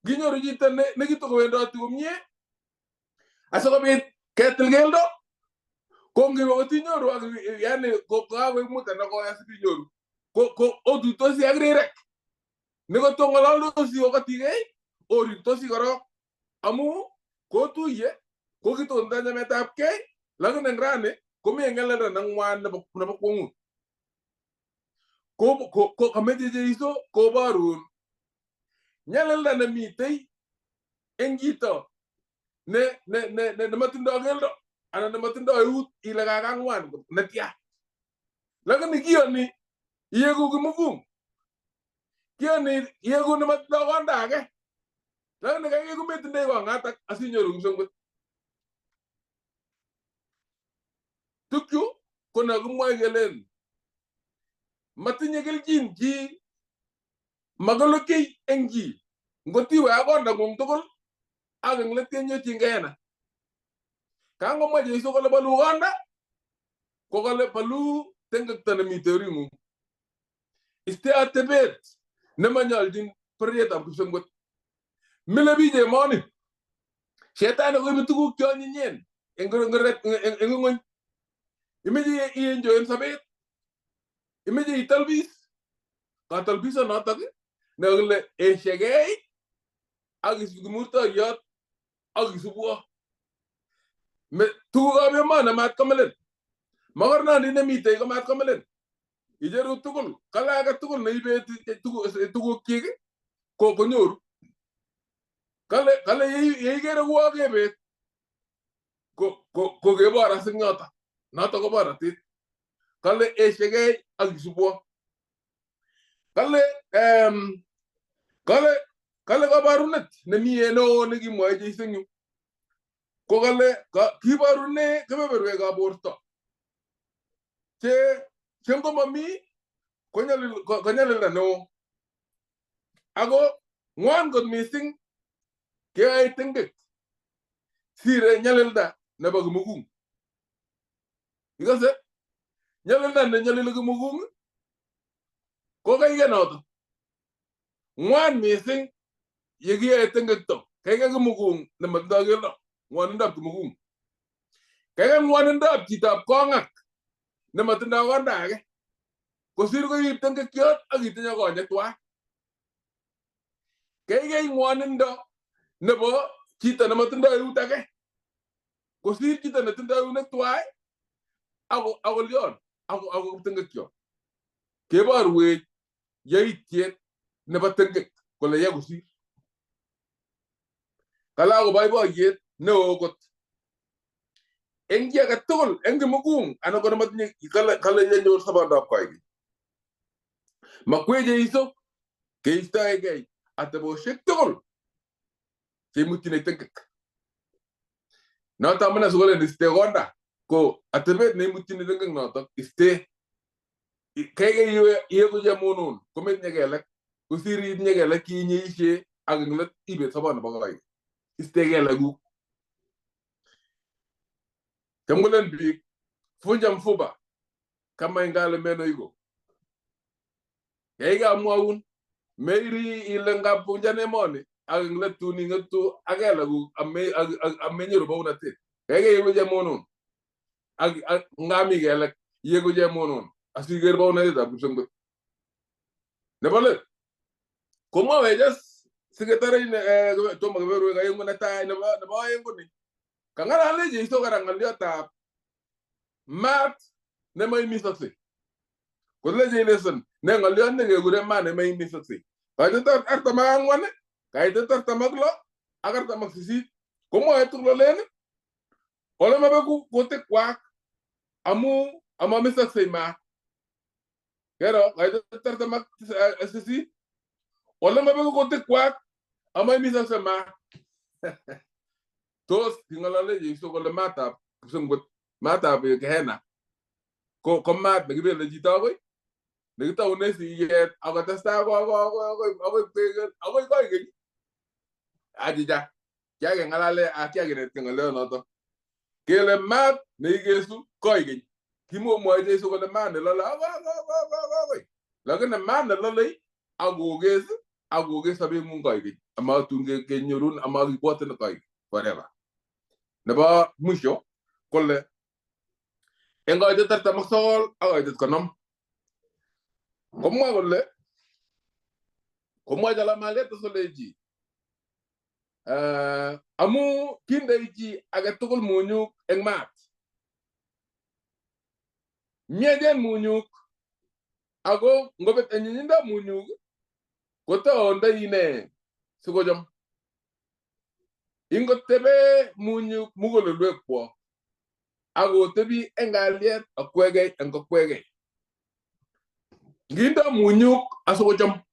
Kinyoru chito nekitokowendoti komie asikobit ketil keldo ko ngiwe kotinyoru ak yani kokakoik mut anan koya sikinyoru ko otuitosi ak rirek nekotong'ololdosi okotikei orirtosi korok amu kotuiye kokitondo chametabkei lakini eng rani komi eng ngeleldo neng'wan nebo kwong'ut. Ko kameche Jeiso koborun nyalilda nemitei eng chito ne nemotindoi keldo anan nemotindoi eut ile kakangwan netya. Lakini kiyoni iyeku kimukung. Kiyoni iyeku nemotindoi konda age. Lakini kaikai kometindoi kong'atak asinyoru kipsengwet. Tukchu ko nakimwoe kelen matinye kelchin chi makolo kiy eng chi ngot iwe ak kondang'ung tugul ak eng let kenyorchin Gehenna. Kangomwa Jeiso kole bolu konda ko kole bolu tengekto nemitei oring'ung. Iste atebet nemanyolchin pororietab kipsengwet. Mile biich emoni. Shetani koibu tuguk cheonyinyen eng ng'ony. Imeche ienjoyen sobet. Imeche italbis. Katalbisonotok nekakile eshekei ak isub kimurtoiyot ak isubwo. Tugukab emoni mat komelin. Mogornondit nemitei komat komelin. Icheru tugul, kale age tugul neibeti tugukchik ko konyoru. Kale yeikere kuo kebet ko kebor eng yoto. Noto ko borotet. Kale eshekei ak isubwo. Kale kale kabarunet nemie neo nekimwoe Jeiso eng yu. Ko kale kiborune kebeberwekab borto che ngomami konyalilda neo. Ako ng'wan kot mising keyoe tengek sire nyalilda nebo kimugul. Ikose nyalilda nenyolili kimugul ko kaikai noto. Ng'wan mising yekiyoe tengekto kaikai kimugul nemotindoi keldo, ng'wonindab kimugul. Kaikai ng'wonindab chitab kong'ak nemotindoi konda age kosir koib tengekyot ak itinye konyek tuwai. Kaikai ng'wonindo nebo chito nemotindoi eut age kosir chito netindoi eunek tuwai ako lion ako tengekyot. Keborwech yaityet nebo tengek kole ya kosir. Kale ako boiboiyet neo kot eng chi age tugul eng kimugul anan ko nematinye kale yenyor sobondab koikeny. Makwech Jeiso keistoegei atebosiek tugul cheimutyinech tengek. Noto amune sikolen iste konda ko atebet neimutyini tengek notok iste. Kaikai ieku chemonon kometinye kelek kosir itinye kelek kinyeishe ak eng let ibet sobon nebo koikeny. Iste kelekuk. Cham kolen biik vunja mfupa kama ingali meno iko. Kaikai amwaun meiri ile ngavunjan emoni ak eng let tun ing'etu ak kelekuk amenyoru bounatet. Kaikai ieku chemonon ak ngami kelek ieku chemonon asiker bounatetab kipsengwet. Nebo let komwawech as siketare tomo kebeberwek aengu netai nebo aeng ko ni. Kang'alale Jeiso kora ng'oliotab maat nemaimisokse. Koleche listen ne ng'oliot nekekure maat nemaimisokse. Kaitet 44, kaitet 46 ak 48 komwoe tugul kolen ole mabeku kutikwak amu amamisoksei maat. Kero kaitet 48 ole mabeku kutikwak amaimisokse maat. Tos king'olole Jeiso kole maatab kipsengwet, maatab Gehenna ko maat nekibele chito akoi nekitoune siyet akotestai akoi koikeny. Achicha kiakeng'alale ak kiakinetkei ng'olionoto kele maat neikesu koikeny. Kimomwoe Jeiso kole maat nelole akoi lakini maat nelolei akokes akokes sobeng'ung koikeny amatun kenyorun amakibwotin koikeny forever. Nebo mwisho kole eng kaitet 49 ak kaitet 50 komwa kole komwa Jalamalet solechi amu kindei chi age tugul munyuk eng maat. Miachen munyuk ako ngobet anyinyindab munyuk kotoondoi ine sikochom. Ingotebe munyuk mugulelwekwok akotebi eng kalyet akwegei eng akwegei. Ngindo munyuk asikocham.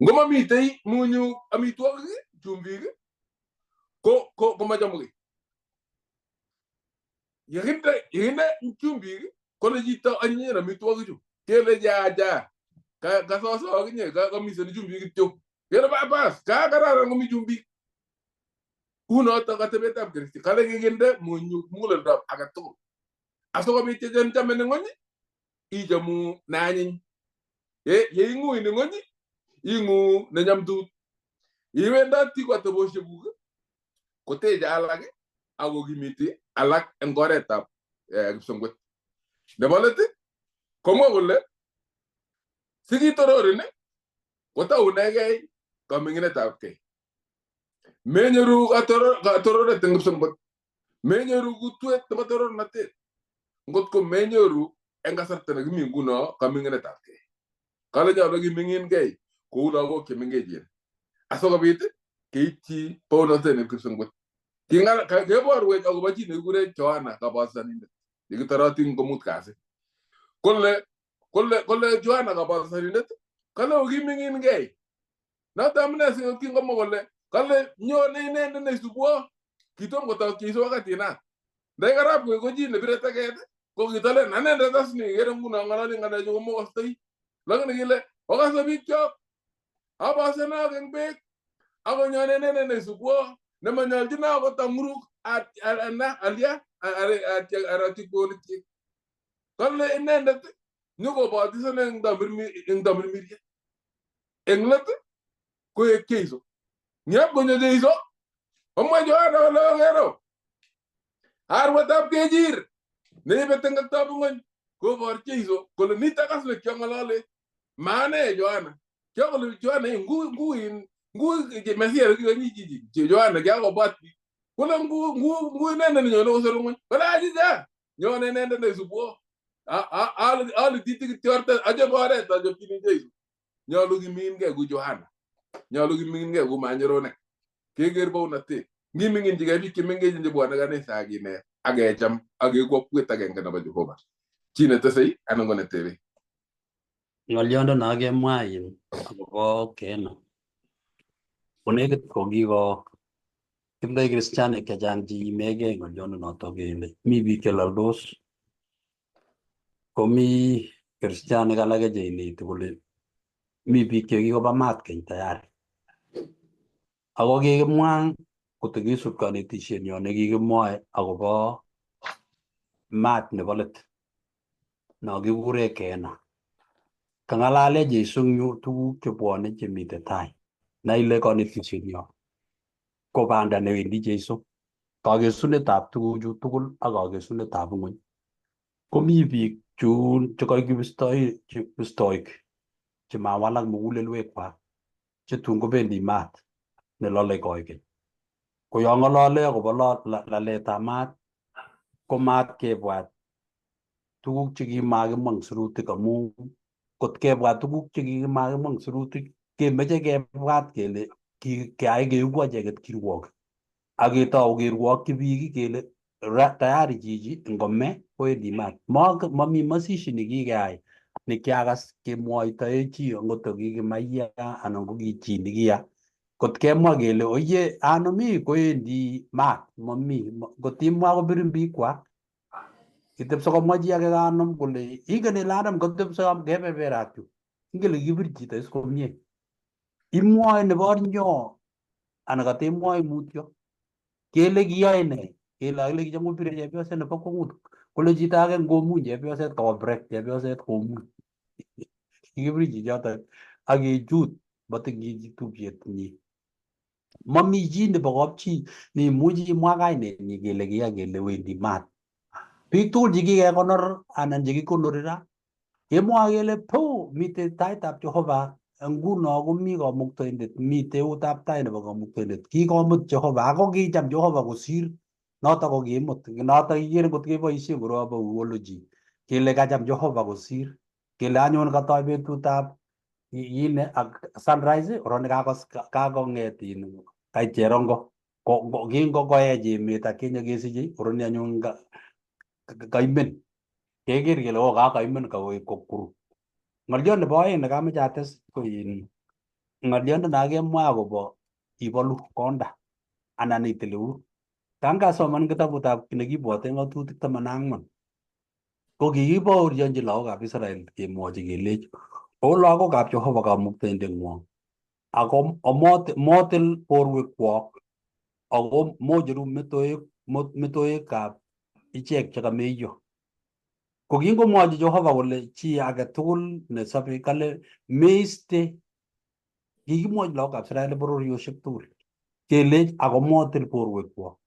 Ngomamitei munyuk amitwogik chumbik ko komachamu kiy. Yekinde chumbik kole chito anyinyen amitwogichu kele jaja kasoso akinye kamiseni chumbik kityo. Kele bas kakararan komi chumbik. Unotok atebetab Kristo kale kikinde munyuk muguleldab age tugul asikobit yechame neng'ony ichamu neanyiny yeing'ui neng'ony ing'u nenyamtut iwendoti ko ateboshekuk koteche alak akokimiti alak eng oretab kipsongwet. Nebo let komwa kole sikitororin kotaunegei kaming'inetab kei. Menyoru katororet eng kipsongwet, menyoru kutwet nebo torornatet ngotko menyoru eng kasarta nekimi nguno kaming'inetab kei. Kale nyolu kiming'inkei kou lagok chemengechen asikobit keityi bounotet nebo kipsongwet. Keborwech akobo chi nekikure Johana Kabatisanindet nekitorotin komut kasi. Kole kole Johana Kabatisanindet kale okiming'inkei. Noto amune sikingomwa kole kale nyone inendet neisubwo kitom kotok Jesu wakati na. Ndai karap ko chi nebire teket ko kitalen anendet as nikere nguno ang'ololi ng'alechu komokostoi. Lakini kile okase biikchok abasenak eng beek akonyone inendet neisubwo nemanyolchino akot ang'uruk ana alya arotyi kwonikchik. Kale inendet nyokobatisan eng tamirmiriet. Eng let koek Jesu. Ngap konyo Jesu komwa Johana kole okero arwetab kechir neibe tengektab ng'ony kobor Jesu kole nitok as nekiang'olole maane Johana. Kiakole Johana ngui Mesia nekikonyi chichi Johana kiakobwat biik kole ngu inendet nenyone kosoru ng'ony kole achicha nyone inendet neisubwo alititi kityo achobe oret achopchini Jesu. Nyolu kiming'inkei ku Johana. Nyolu kiming'inkei ku manyeronek. Keker bounotet. Ngiming'inchigei biik chemengechen chebwone kanisa akinet akecham akeku akwet agenge nebo Jehova. Chi netesei anan ko netebe. Ng'oliondo no kemwa in akobo keno. Konekit ko kiko tindoi kristianik chechang cheiimegei ng'oliondo notok kele mi biik chelaldos komi kristianik alake cheineti kole mi biik chekikoba maat keny tayari. Ako kikimwa kotikisub kanetishenyo nekikimwoe akobo maat nebo let no kikure kena. Kang'alale Jesu eng yu tuguk chebwone chemite tai. Nai ile kanetishenyo ko banda newendi Jesu. Kakesunetab tuguchu tugul ak kakesunetab ng'wony. Komi biik chun chekakibistoik chemawalak mugulelwekwak chetun kobendi maat nelole koikeny. Ko yon ng'olole akobo laletab maat ko maat kebwat tuguk chekimakimwa eng sirutik amu kot kebwat tuguk chekimakimwa eng sirutik kemeche kebwat kele keyai keiku acheket kirwokik ak ketou kerwokyi biik kele tayari chichi ngome kowendi maat. Mami masishi nekikeyai nekiakas kemwoitoe chi angot ko kikimaiya anan ko ki chi nekiya. Kot kemwa kele oye anomi kowendi maat mami kot imwa kobirin biikwak. Kitepso komwa chi age kanom kole ingen ile Adam kotepso kebeberat yu. Ingen ile kibir chito is komie. Imwoe nebo nyo anan katemwoe mutyo. Kele kiyoe ne? Kele akile kicham kobire chepyoset nebo kwong'ut. Kole chito age ngomuny chepyoset kawo break chepyoset komuny. Kikibir chichotok ak kechut matinye tupchet nyi. Mami chi nebo kapchi neimuchi imwa kainenyi kele kiya kele wendi maat. Biik tugul chekikekonor anan chekikonori ra kemwoe kele po mitei taitab Jehova nguno komi kamuktaindet mitei eutab tai nebo kamuktaindet kikomut Jehova ako kicham Jehova kosir notok ko kimut notok ikere ngot keboisie korobo eulogy kele kacham Jehova kosir kele anyun katoi betutab yine ak sunrise korok kakong'et in kait cherongo. Kingokoech emet ak kinyokesiche koroni anyun kaimen keker kele o kakaimen kawek kokuru. Ng'oliot nebo oeng nekameche ates ko in ng'oliondo nakemwa akobo ibolu konda anan itil eut. Kangasoman kitabutab nekibwote ng'atutik 14 ko kikibaorionchi lagokab Israel kemwochi kelech o lagokab Jehova kamuktaindeng'wong ako motil borwekwok ako mocheru metoekab ichek chekameiyo. Ko kingomwochi Jehova kole chi age tugul nesobe kale meiste, kikimwochi lagokab Israel bororiosiek tugul kelech ako motil borwekwok.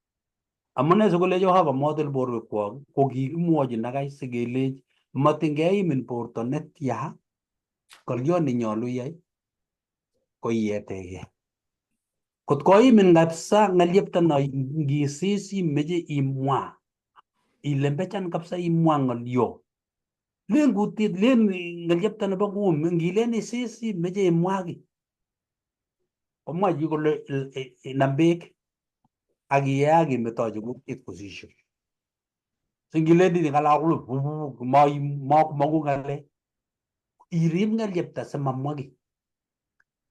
Amune sikole Jehova motil borwekwok ko kikimwochi nakai sikelech matingeimin borto netya kolyon nenyolu iyai ko iyetegei. Kot koimin kabisa ng'elyepta no ngisis imeche imwa ilembechan kabisa imwa ng'olyo. Len kutit len ng'elyepta nebo ng'ung ngilen isis imeche imwa kiy. Komwa chi kole nam beek ak iye ak imetochi kutit kosisyo. Singilen ing'alal kole mong'u ng'alek. Irib ng'elyepta simamwa kiy.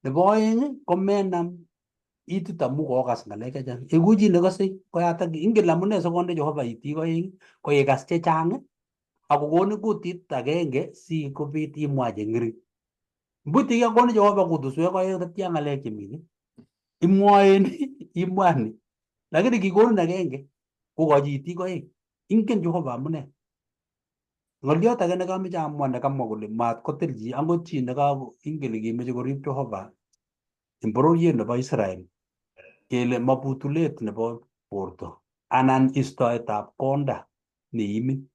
Nebo oeng komenam itit amu kokas ng'alek chechang. Iku chi nekose koyatak ingen amune sikonde Jehova itik oeng ko ikas chechang ak kokonin kutit agenge si kobit imwa cheng'ering. Mbuti kokonin Jehova kutuswek oeng tatya ng'alek chemi. Imwoe ni imwa ni. Lakini kikonin agenge kokochi itik oeng. Ingen Jehova amune. Ng'oliot age nekameche amwa nekamwa kole mat kotil chi angot chi nekako ingen kole kimeche korib Jehova en bororiet nebo Israel kele mabutulet nebo borto anan istoetab konda neimin.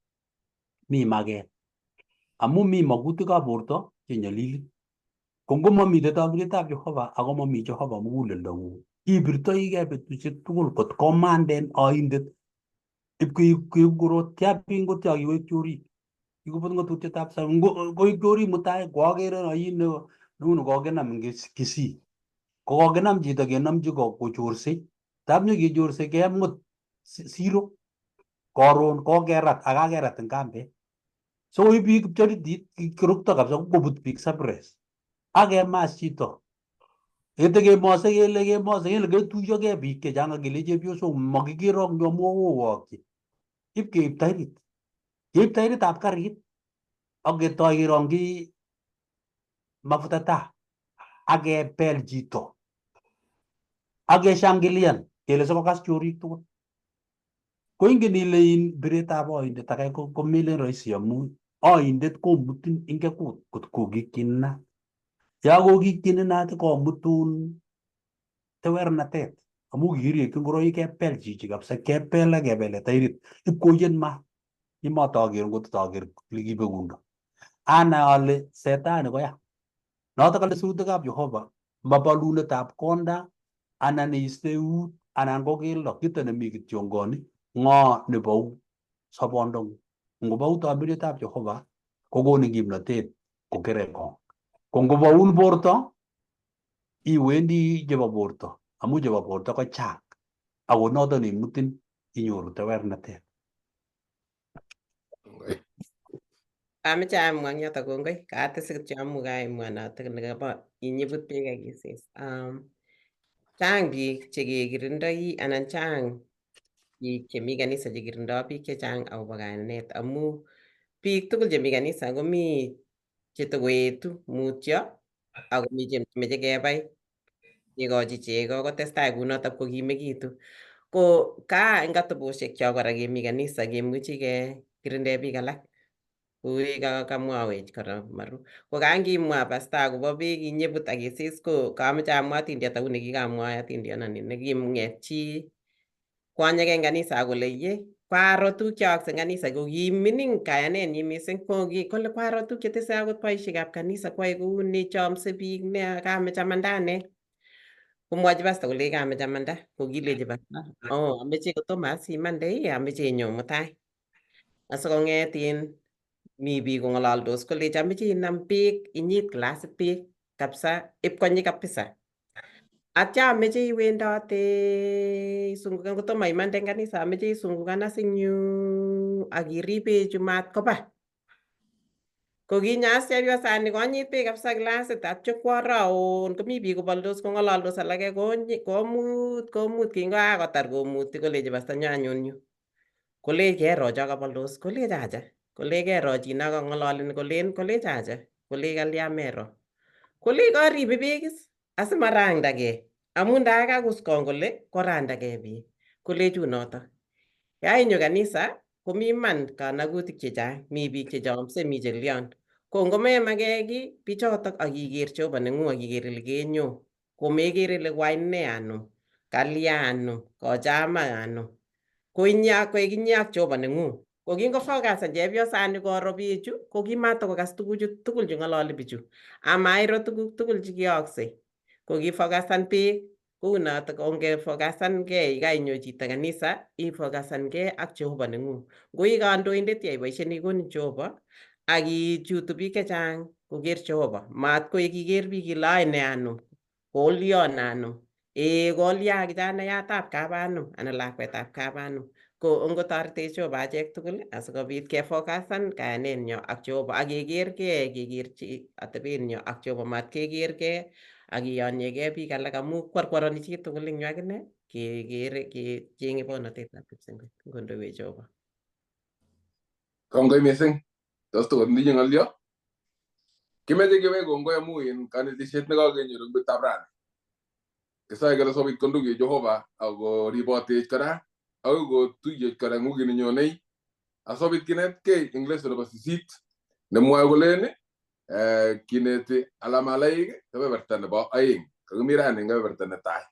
Mi maket. Amu mi makutikab borto chenyolilin. Ko ngomomiten tomiretab Jehova ako mami Jehova muguleldong'ung ibirtoigei betusiek tugul kot komanden oindet ipkoib korot kiapin kotya kikoik chorik. Kikobut ng'atutietab koik chorik mutai koakere oin neu kokinam en Kisii. Ko kokinam chito kenomchi kochorsei. Tab nyokechorsei kemut siro koron kokerat ak kakerat en kambet. So koib biik kipchoritit kirokto kabisa kobut biik Cyprus. Ak kemas chito. Ete kemose kele kemose kele ketuyokei biik chechang ak kele chepyosok makikerokyi amu okowokyi. Ip keib tairit. Keib tairitab karit ak ketoi kerongyi mafuta taa ak kebel chito. Ak keshangilian kele sikokas chorik tugul. Ko ingen ile in biretab oindet ake komelen rahisi amu oindet komutin ingekut kot kokikyin inat. Ya kokikyin inat komutun tewernatet amu kikirekyi ngoroik kebel chichi kabisa kebel ak kebele tairit ipkoyen maat. Kimatoker ngot toker kibekundo. Anai ale setani koya. Notok kale sirutikab Jehova mabolunetab konda anan iste eut anan ko keldo kito nemi kityongoni ng'o nebou sobondong'ung. Ngobou tomiretab Jehova kokonin kimnotet kokerekong. Ko ngoboun borto iwendi chebo borto amu chebo borto ko chang ako noton neimutin inyoru tewernatet. Ameche amwa eng yoto kongoi kaatese kityo amu kaimwa notok nekabo inyibut beek ak isis. Chang biik chekekirindoi anan chang biik chemi kanisa chekirindoi biik chechang akobo kayanet amu biik tugul chemi kanisa komi chetokoetu mutyo akomi chemeche kebai kekochi chego kotestai kunotok kokimekitu. Ko kaa eng atebosiekchok kora kemi kanisa kemuchi kekirinde biik alak. Kou kamwawech kora Maru. Ko kangimwa pasta akobo beek inyebut ak isis ko kameche amwa atindiot kou nekikamwae atindiononi neking'et chi kwony age eng kanisa akole ye kwaro tuguk cheyookse eng kanisa ko kimining kayanenyi mising ko kole kwaro tuguk chetese akot boisiekab kanisa kwae kouni chomse biik nea kamech amanda ane. Komwochi pasta kole kamech amanda ko kilechi pasta oh ameche kotomo asimande ameche inyo mutai. Asikong'et in mi biik kong'ololdos kolech ameche inam beek inyit glasit beek kabisa ipkonyi kabisa. Atya ameche iwendote isungukan kotomo imande en kanisa ameche isungukan as eng yu ak irib bechu mat koba. Kokinyas chepyosani konyit beek kabisa glasit atyo kworoon komi biik koboldos kong'ololdos alake komut komut kingokakotar komuti kolechi pastor nyo anyun yu. Kolech kero cho kaboldos kolech acha kolech kero chi nokong'ololin kolen kolech acha kolech kalya mero. Kolech koribe beek is asimarandagee amun ndakakus kong kole korandagee beek kolech unotok. Yainyo kanisa komi iman kanakutik chechang, mi biik chechomse mi chelyon. Ko ngomemake kiy bichotok ak iker Jehova neng'ung ak iker ile kenyo komeker ile kwai nee anum, kalya anum, kochamak anum. Ko inye koek inye ak Jehova neng'ung. Ko kingofokasan chepyosani koro bichu ko kimatakokas tuguchu tugul cheng'ololi bichu. Amairo tuguk tugul chekiyooksei. Ko kifokasan beek kounotok ongefokasankei kainyo chito kanisa ifokasankei ak Jehova neng'ung. Ngoi kandoindet iyai boisiet nekikonin Jehova ak ichutu biik chechang koker Jehova. Mat koek iker biik ile ae ne anum, kolion anum, ee kolya kijanayatab kap anum anan lakwetab kap anum. Ko ongotoretech Jehova achek tugul asikobit kefokasan kayanenyo ak Jehova ak kekerkei kekerchi atebenyo ak Jehova mat kekerkei ak kiyonyekei biik alak amu kworkworoni chitugul eng yu akine kekere kechenge bonotetab kipsengwet ngondoiwech Jehova. Kongoi missing. Tos tokotinye ng'olyo? Kimeche kewek kongoi amu en kanetisiet nekakenyor eng betutab rani. Kisae kele sikobit kondoiwech Jehova ako ribotech kora akoi kotuiyech kora eng wikit nenyonei asikobit kinetkei eng lesson nebo sisit nemwoe kolen kineti alamalaik kebeberta nebo aeng. Kakimi rani eng kebeberta netai.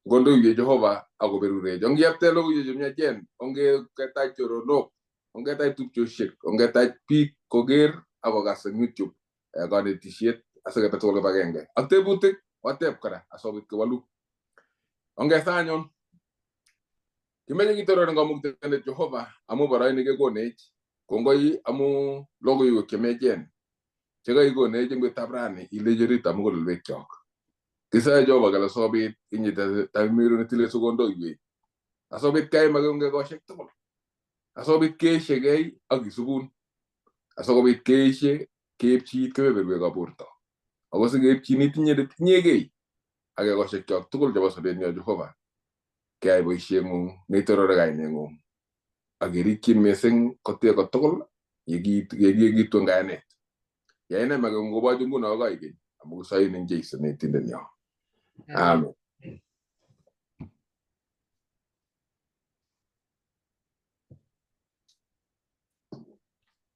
Ngondoiwech Jehova akoberurech. Ongeyapte logoiwek chemiachen, ongetach choronok, ongetach tupchosiek, ongetach biik koker akokas eng YouTube konetisiet asikebe tugul kibagenge. Ak tebutik oteb kora asikobit kewolu. Ongesa anyun. Kimeche kitoror eng kamuktaindet Jehova amu boroin nekekonech. Kongoi amu logoiwek chemiachen chekaikonech eng betutab rani ilechi oritab mugulelwekyok. Kisae Jehova kele sikobit inye Tamiru netilil sikondoiwech. Asikobit keimak eng ekosiek tugul. Asikobit keeshekei ak kisubun. Asikobit keeshe keepchiit kebeberwekab borto. Ako sikeepchinit inyendet inyegei ak ekosiekchok tugul chebo sobenyo Jehova. Keyai boisieng'ung neitorori kaineng'ung. Ak kerikyin missing kote kotugul yekiitu eng kayanet. Yai ne makengoboch nguno koikeny amu kisoin eng Jesu netindenyo. Amen.